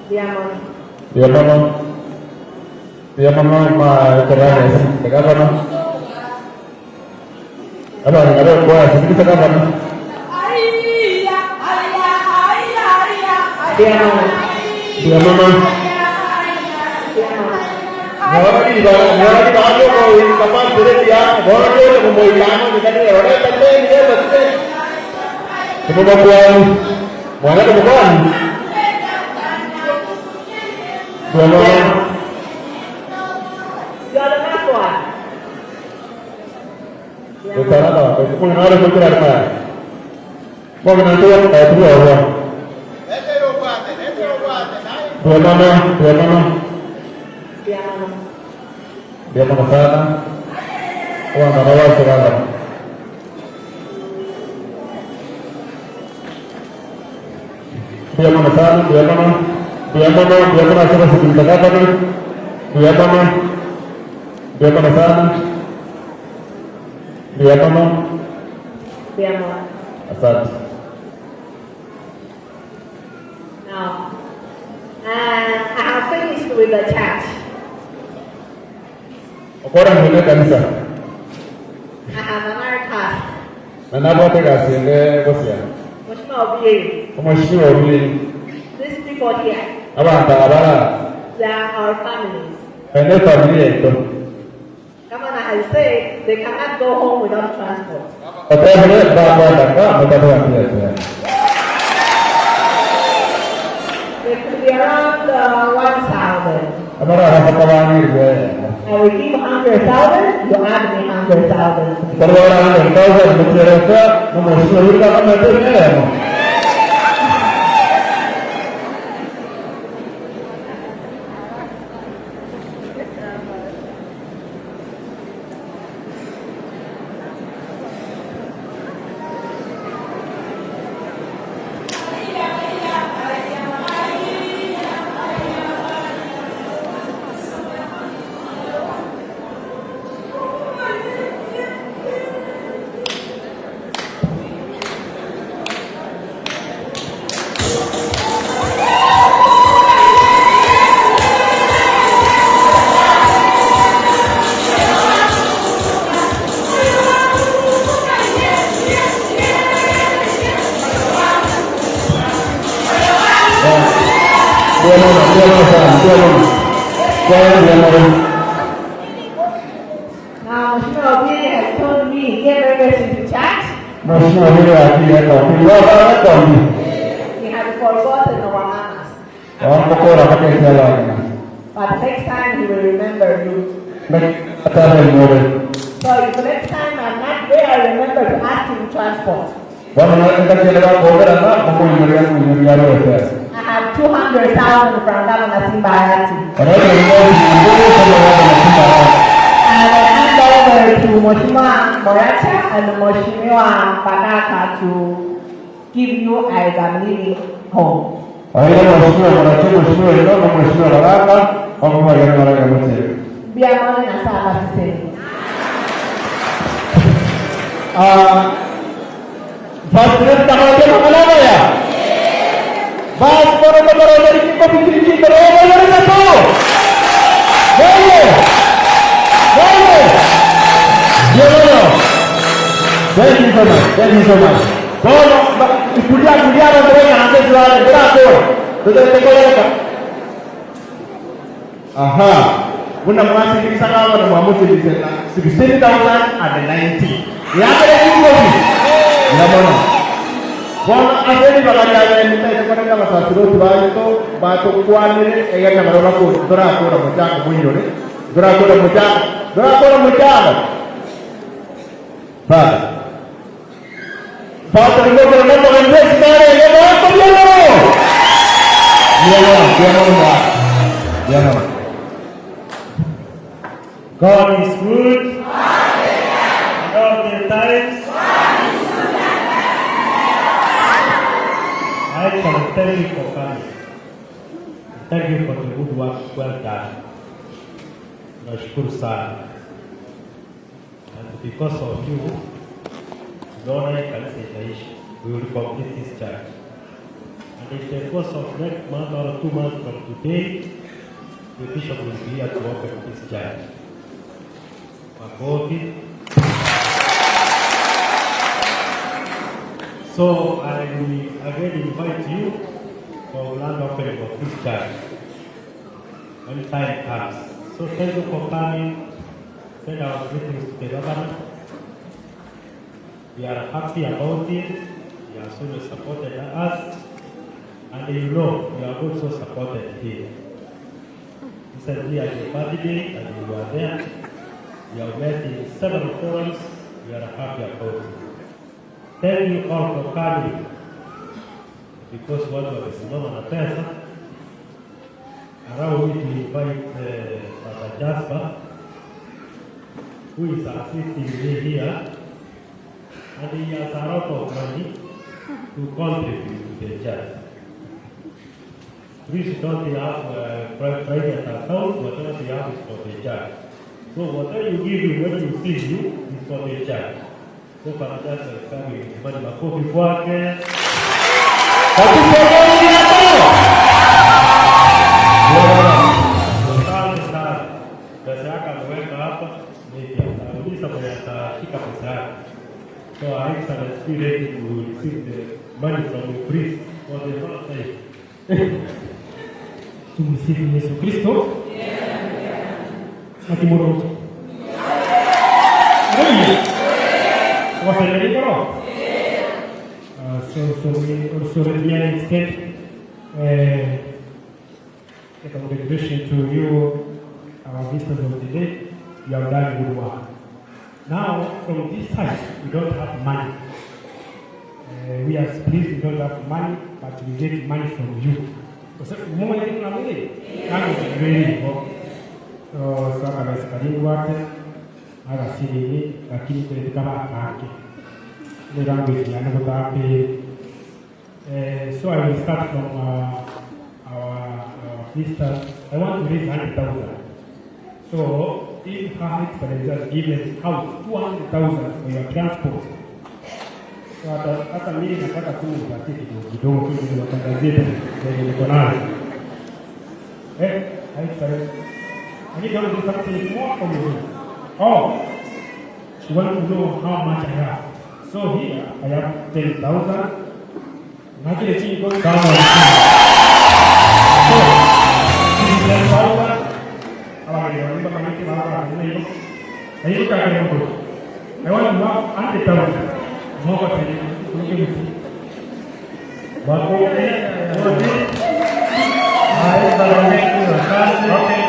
Diamond. Diamano. Diamano ma kerane kama. Aba ngare kwa sindikize kama ni. Diamond. Diamano. Nyora ribaga, nyora ribaga riokoika first lady amo, bono riocha komoika amo onye tari ero, reta teni, reta teni. Timomokwani, mwana tomokwani. Mbuya mono. You are the last one. Gotara abanto, omong'ina ore goikera are maya. Omong'ina oito tibwa orwa. Mbuya mono, mbuya mono. Mbuya mono sana. Abanto aba bonsi bagana. Mbuya mono sana, mbuya mono, mbuya mono, mbuya mono ase gosikiliza gavana. Mbuya mono, mbuya mono sana. Mbuya mono. Mbuya mono. Asante. Now, I have finished with the church. Okora mwene kanisa. I have another task. Na nabwate egasi ende gosia. Mheshimiwa Obieri, Omweshimiwa Obieri, these people here, abanto aba they are our families. ene efamiri yaito. Governor has said they cannot go home without transport. Otebire bakwataka motabwati ase. They could be around 1,000. Amara arasaka bang'irwe. And we give 100,000, you add me 100,000. Korora 100,000 muchereka nomweshimiwa Obieri kakamete emeremo. Mbuya mono, mbuya mono sana, mbuya mono. Kwaya mbuya mono. Now, Mheshimiwa Obieri has told me he gave everything to church. Mheshimiwa Obieri akire ekondi. Wabara ekondi. He had forgotten our mamas. Wamukora kaketia abang'ina. But next time he will remember you. Atara inyore. So if next time I'm not there, remember to ask him transport. Bono engaki bakoberana mokoinyoria moinyoria rwete. I have 200,000 from Governor Simba Arati. And I hand over to Mheshimiwa Moracha and Mheshimiwa Baraka to give you as I'm leaving home. Aire Mheshimiwa Moracha, Mheshimiwa Ino na Mheshimiwa Baraka wakumagera maraga muchero. Mbia mone na saba sisemi. Ah, First Lady Takalajana Malabaya. Bas poro poro dari kiko pikir kiko robo dari satu. Bobo. Bobo. Diololo. Thank you so much. Thank you so much. Bono, kulia kulia na ndio na zuare ndira ko. Ndio tekoleka. Aha. Muna mwasi kama na mwamuzi bisena 16,090. Yake iko Yamono. Bono aseni bagajana nita kona basasiroti baito batokwanire egana barora ko dora ko muchango muinyore dora ko muchango dora ko muchango ba Bata ngo ko na to ngwe sare ge ba ko dialo Dialo dialo dialo. God is good. And all the times. Actually, thank you for coming. Thank you for the good work well done. Nashukuru sana. And because of you, tumeona hii kanisa itaishi. We will complete this church. And in the course of next month or 2 months from today, the bishop will be here to open this church. Makofi. So I again invite you for grand opening of this church when time comes. So thank you for coming. Send our greetings to the governor. We are happy about it. He has always supported us. And you know, we are also supported here. Recently at your birthday, and you were there. We have met in several forums. We are happy about it. Thank you all for coming. Because watu wamesimama na pesa. Allow me to invite Father Jasper, who is assisting me here, and he has a lot of money to contribute to the church. Please don't have a private account, whatever they have is for the church. So whatever you give him when you see you is for the church. So Father Jasper is coming. Jamani, makofi kwake. Asante sana. Pesa yake ameweka hapa, maybe atauliza mwenye atashika pesa yake. So our Excellency be ready to receive the money from the priest for the first time. Tumsifu Yesu Kristo. Makimoroto. Haleluya. Wasalimeni koro. So we also let me extend a congratulations to you, our visitors of the day. You have done good work. Now, from this side, we don't have money. We as priests, we don't have money, but we get money from you. Mama yetu na mwili? Nangu very hivyo. So, sasa basi wake agasiriri lakini kwete kama kake. Ni language ya niko so I will start from our visitors. I want to raise 100,000. So if Her Excellency has given out 200,000 for your transport, so hata hata mimi nataka tu nipatie kidogo kidogo tu ili watangazie tu venye niko nayo. Eh, Her Excellency. I need to do something more from you. Oh, you want to know how much I have. So here I have 10,000. Na kile chini kwa kama So, this is 10,000. Awa ndio nyumba manake baba anasema hivyo. Na hiyo kaka ni mtu. I want to have 100,000. Mwaka tena kuruke mti. Makofi. Wote. Haya, salamu asante. Okay.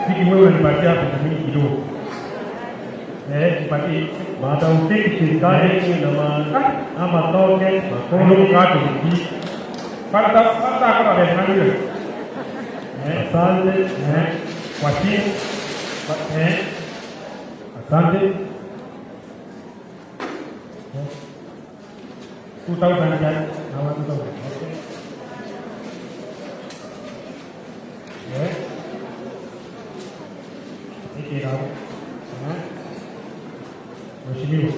Hiki wewe unipatia pesa mingi kidogo. Eh, nipatie Baada ufiki serikali na ma ama toke makofi kati hiki. Pata pata kama vile nani Eh, asante. Eh, kwa timu. Eh. Asante. Eh. 2000 ya. Na 2000. Okay. Eh. Hiki nao. Eh. Mheshimiwa.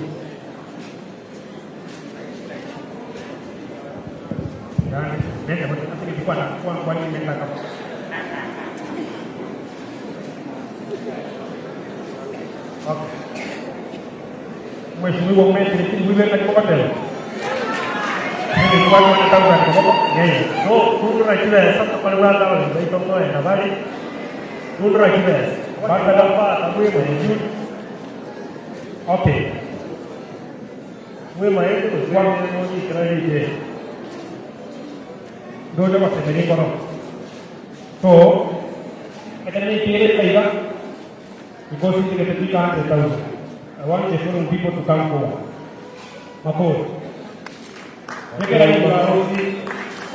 Yaani, nenda hata nilikuwa na kwa kwa nini nenda kama Okay. Mheshimiwa umete wewe na kwa tena. Nilikuwa na nataka kwa yeye. So, kundura chibesa pale wala wale ndio kwa na bali. Kundura chibesa. Baka pa tabwe mwenye Okay. Mwe maende kwa mmoja krali Ndio kwa semeni kono. So, ekene kile kaiga because it is a 100,000. I want the following people to come forward. Makofi. Nekera ni makofi.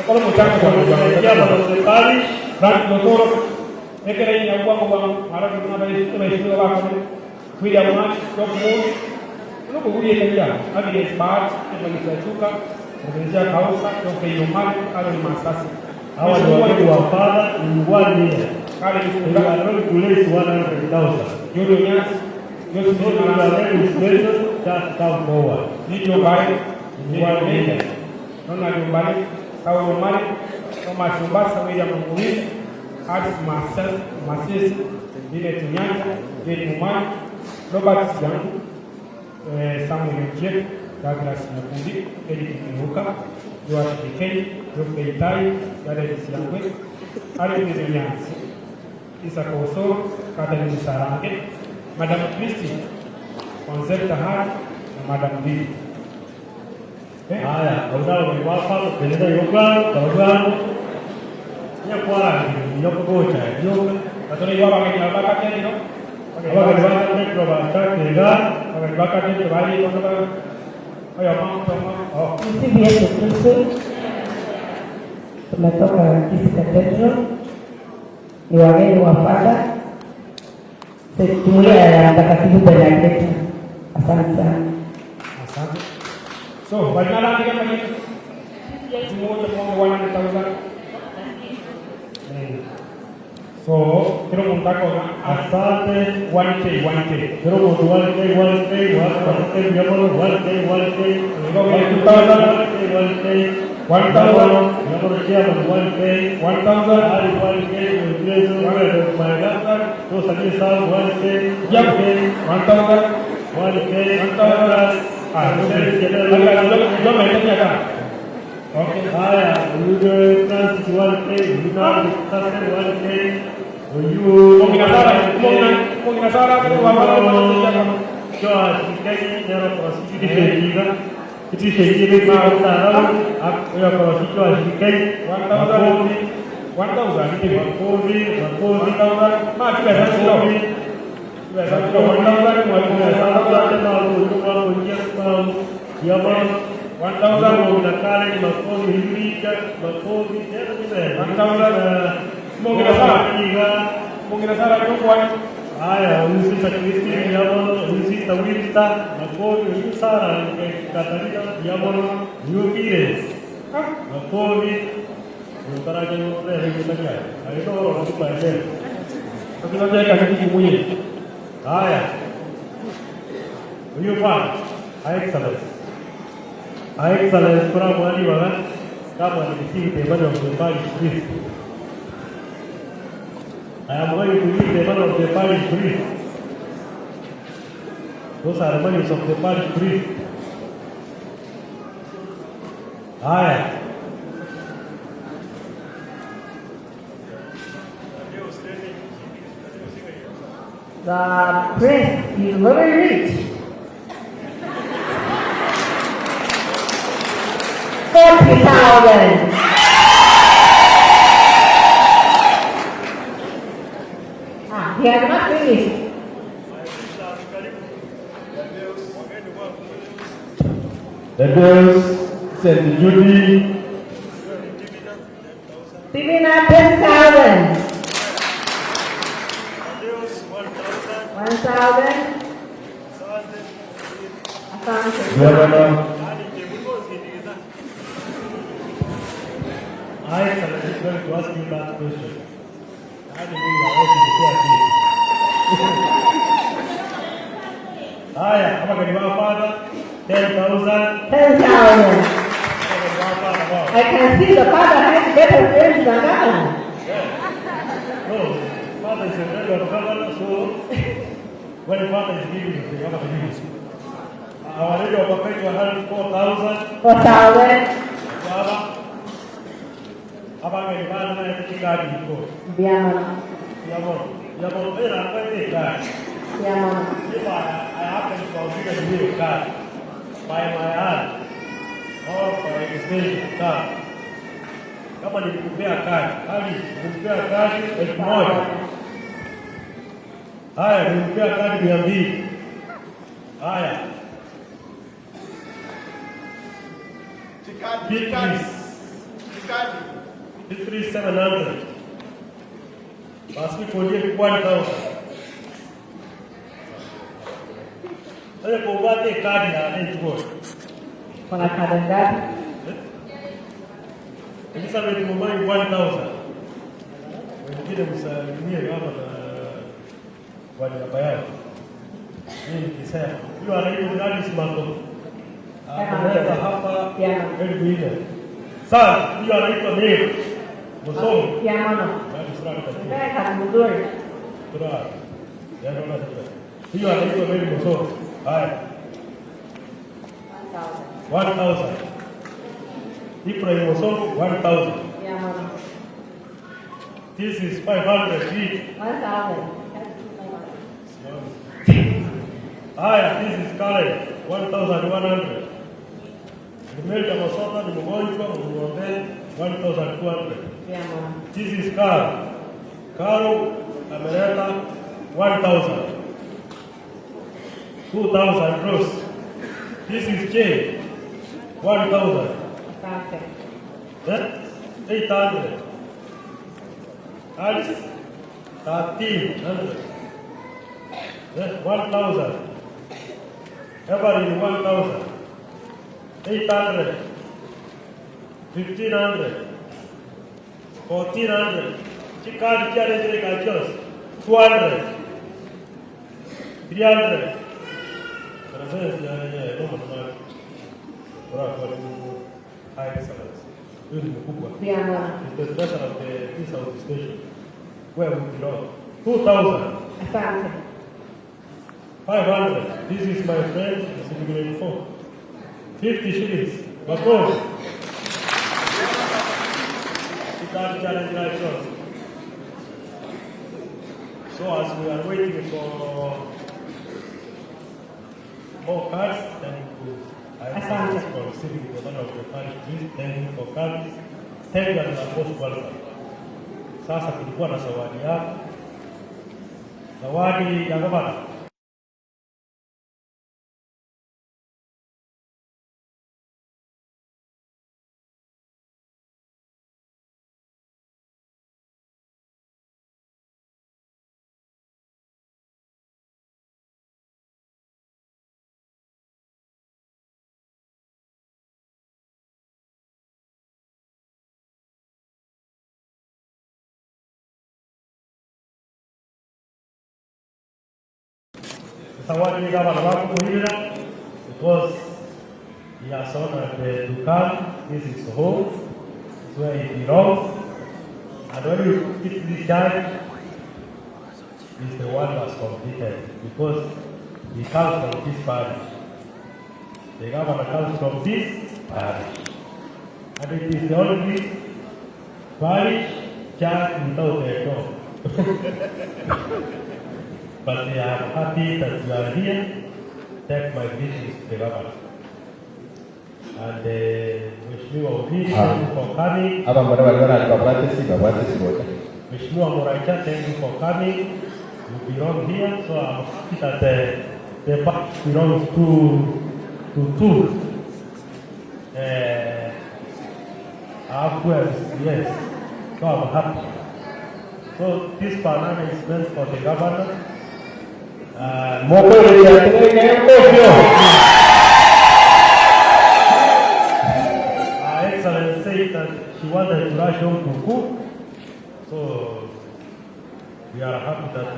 Okolo mutango kwa serikali. Frank Lotoro. Nekera ni ngwa kwa mara kuna bali kwa wako. William Mark, Doc Moon. Unokugulia kaya. Agnes Bart, Evangelista Chuka, Organizia Kausa, Dr. Yomari, Aaron Masasi. Hawa ni wageni wa father in one year. Kale We are not to raise 100,000. Jojo Nyasi, Joseph So if your name is mentioned, just come forward. Nijo Bale, In one year. Ronald Mbale, Saulo Male, Thomas Mombasa, William Muwini, Haris Marcel Masesi, Linet Nyanja, Jane Mumani, Robert Siangu, eh, Samuel Njie, Douglas Nyakundi, Eric Kinuka, Joash Dikei, Geoffrey Itai, Jared Siangwe, Alex Nyanzi. Isaac Osoro, Catherine Sarange, Madam Christine, Concepta Hart na Madam Lily. Haya, abwo bwafano pereza yobwano kabwano nyakwarangire yokogocha yoka Batore iwa abageni aba bakateriro abageni bakateriro bachakega abageni bakateriro bari kono oyo oh Msifu Yesu Kristo. Tumetoka Kisii Cathedral, ni wageni wa Fada, jumuiya ya Mtakatifu Bernadetta. Asante sana. Asante. So, balinalandika mali tumoja mwa 100,000. So, kero muntu akona asante 1K 1K. Kero muntu 1K 1K 1K yamono 1K 1K 2000 1K 1000 yamono chairman 1K 1000 Ali 1K Mwejezo Maega to Sajid Saab 1K Yep. 1000 1K 1000 Ah, Okay. Haya, Uyuge Francis 1K, Uyuge Kasem 1K, Uyu Mongina Sara Joa Kikeni Nero Prositi Shejiga Iti Shejiga Ma Sara Oyo Prositi Joa Kikeni 1000 1000 Makovi Makovi 1000 Ma kibesa kilo. Kibesa kilo 1000 Mongina Sara Mongina Sara yuko Haya, huyu Sista Christine Diabolo, huyu Sista Wilta, Makovi, huyu Sara Katarina Diabolo, huyu Pires, Makovi, Mtaraja yote hiyo Aito ro kwa ile. Tunajenga kitu mwenyewe. Haya. Huyu pa Excellence. Excellence kwa mwali wa kama ni the man of the parish priest. I am going to be the man of the parish priest. Those are the monies of the parish priest. Haya. The priest is very rich. 40,000. Ah, he has not finished. The girls, St. Judy, Divina, 10,000. 1,000. Asante. Governor, I is going to ask you that question. Hadi mimi hawezi kutoa kitu. Haya, kama kani wa father 10,000. 10,000. I can see the father has better friends than governor. No, father is a friend of governor, so when father is giving, they have to give. Our radio perpetual health 4,000. 4,000. Baba. Abangeni bana na kikadi ko. Diamond. Yabo, yabo, era kwete card. Diamond. If I happen to consider you a card by my hand or by his name card. Kama nilikupea kadi, hali nilikupea kadi 1000. Haya, nilikupea kadi 200. Haya. Beatrice. Beatrice 700. Basi kodie 1000. Sasa kwa ubate kadi ya nechukua. Kuna kadi ngapi? Elizabeth Mumai 1000. Wengine msalimie hapa na kwa niaba yao. Mimi nikisema huyo anaitwa Gladys Mako. Ameleta hapa 4000. Sasa huyo anaitwa Mary Musomo. Diamond. Gladys Raka. Mbaya kadi mzuri. Tura. Huyo anaitwa Mary Musomo. Haya. 1000. Ibrahim Musomo 1000. Diamond. This is 500 each. 1,000. Haya, this is Karen, 1,100. Imelda Masota ni mgonjwa, mwombee 1,200. Yeah, mama. This is Karo. Karo ameleta 1,000. 2,000 Rose. This is Jane, 1,000. Asante. Eh? 800. Alice, 1,300. Eh? 1,000. Every 1,000. 800. 1,500. 1,400. Chikadi challenge kachos. 200. 300. High excellence. Huyu ni mkubwa. Yeah, mama. He's the treasurer of the this out station where we belong. 2,000. Asante. 500. This is my friend, he's in grade 4. 50 shillings. Makofi. Chikadi challenge right on. So as we are waiting for more cards, thank you. I Asante. for receiving the honor of the parish priest. Thank you for coming. Thank you and you are most welcome. Sasa kulikuwa na zawadi yako. Zawadi ya gavana. Zawadi ya gavana wako kuhira because he has honored to come. This is home. It's where he belongs. And when you put this church, he's the one who has completed because he comes from this parish. The governor comes from this parish. And it is the only parish church without a door. But I am happy that you are here. Take my greetings to the governor. And Mheshimiwa Obi, thank you for coming. Aba mbona bali bana babwate si babwate si bote. Mheshimiwa Muracha, thank you for coming. You belong here, so I'm happy that the park belongs to two. Yes, so I'm happy. So this banana is meant for the governor. Moko ya kofio. Her Excellency said that she wanted to rush home to cook. So we are happy that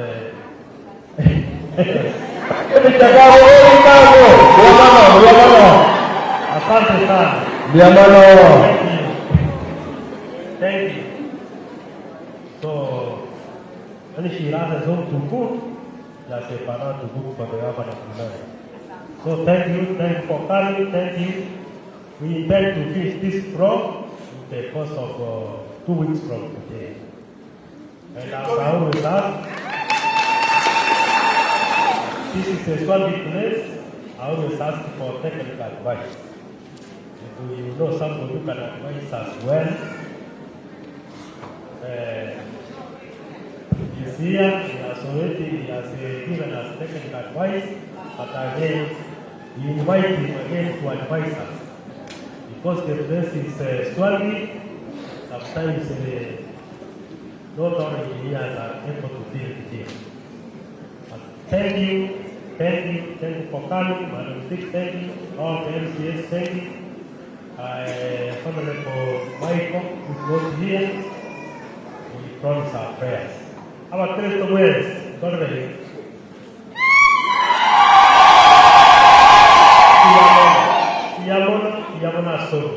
Asante sana. Ndiamano. Thank you. Thank you. So when she rushes home to cook, just a banana to cook for the governor tonight. So thank you for coming, thank you. We intend to finish this floor in the course of 2 weeks from today. And as I always ask, this is a solid place. I always ask for technical advice. If you know somebody who can advise us well, he's here, he has already he has given us technical advice, but again, we invite him again to advise us. Because the place is swelling, sometimes not all engineers are able to deal with it. But thank you, thank you, thank you for coming, Madam Dick, thank you, all the MCAs, thank you. Honorable Michael, who is not here, we promise our prayers. Our Kristo words, God bless you. Iyamono, iyamono asoro.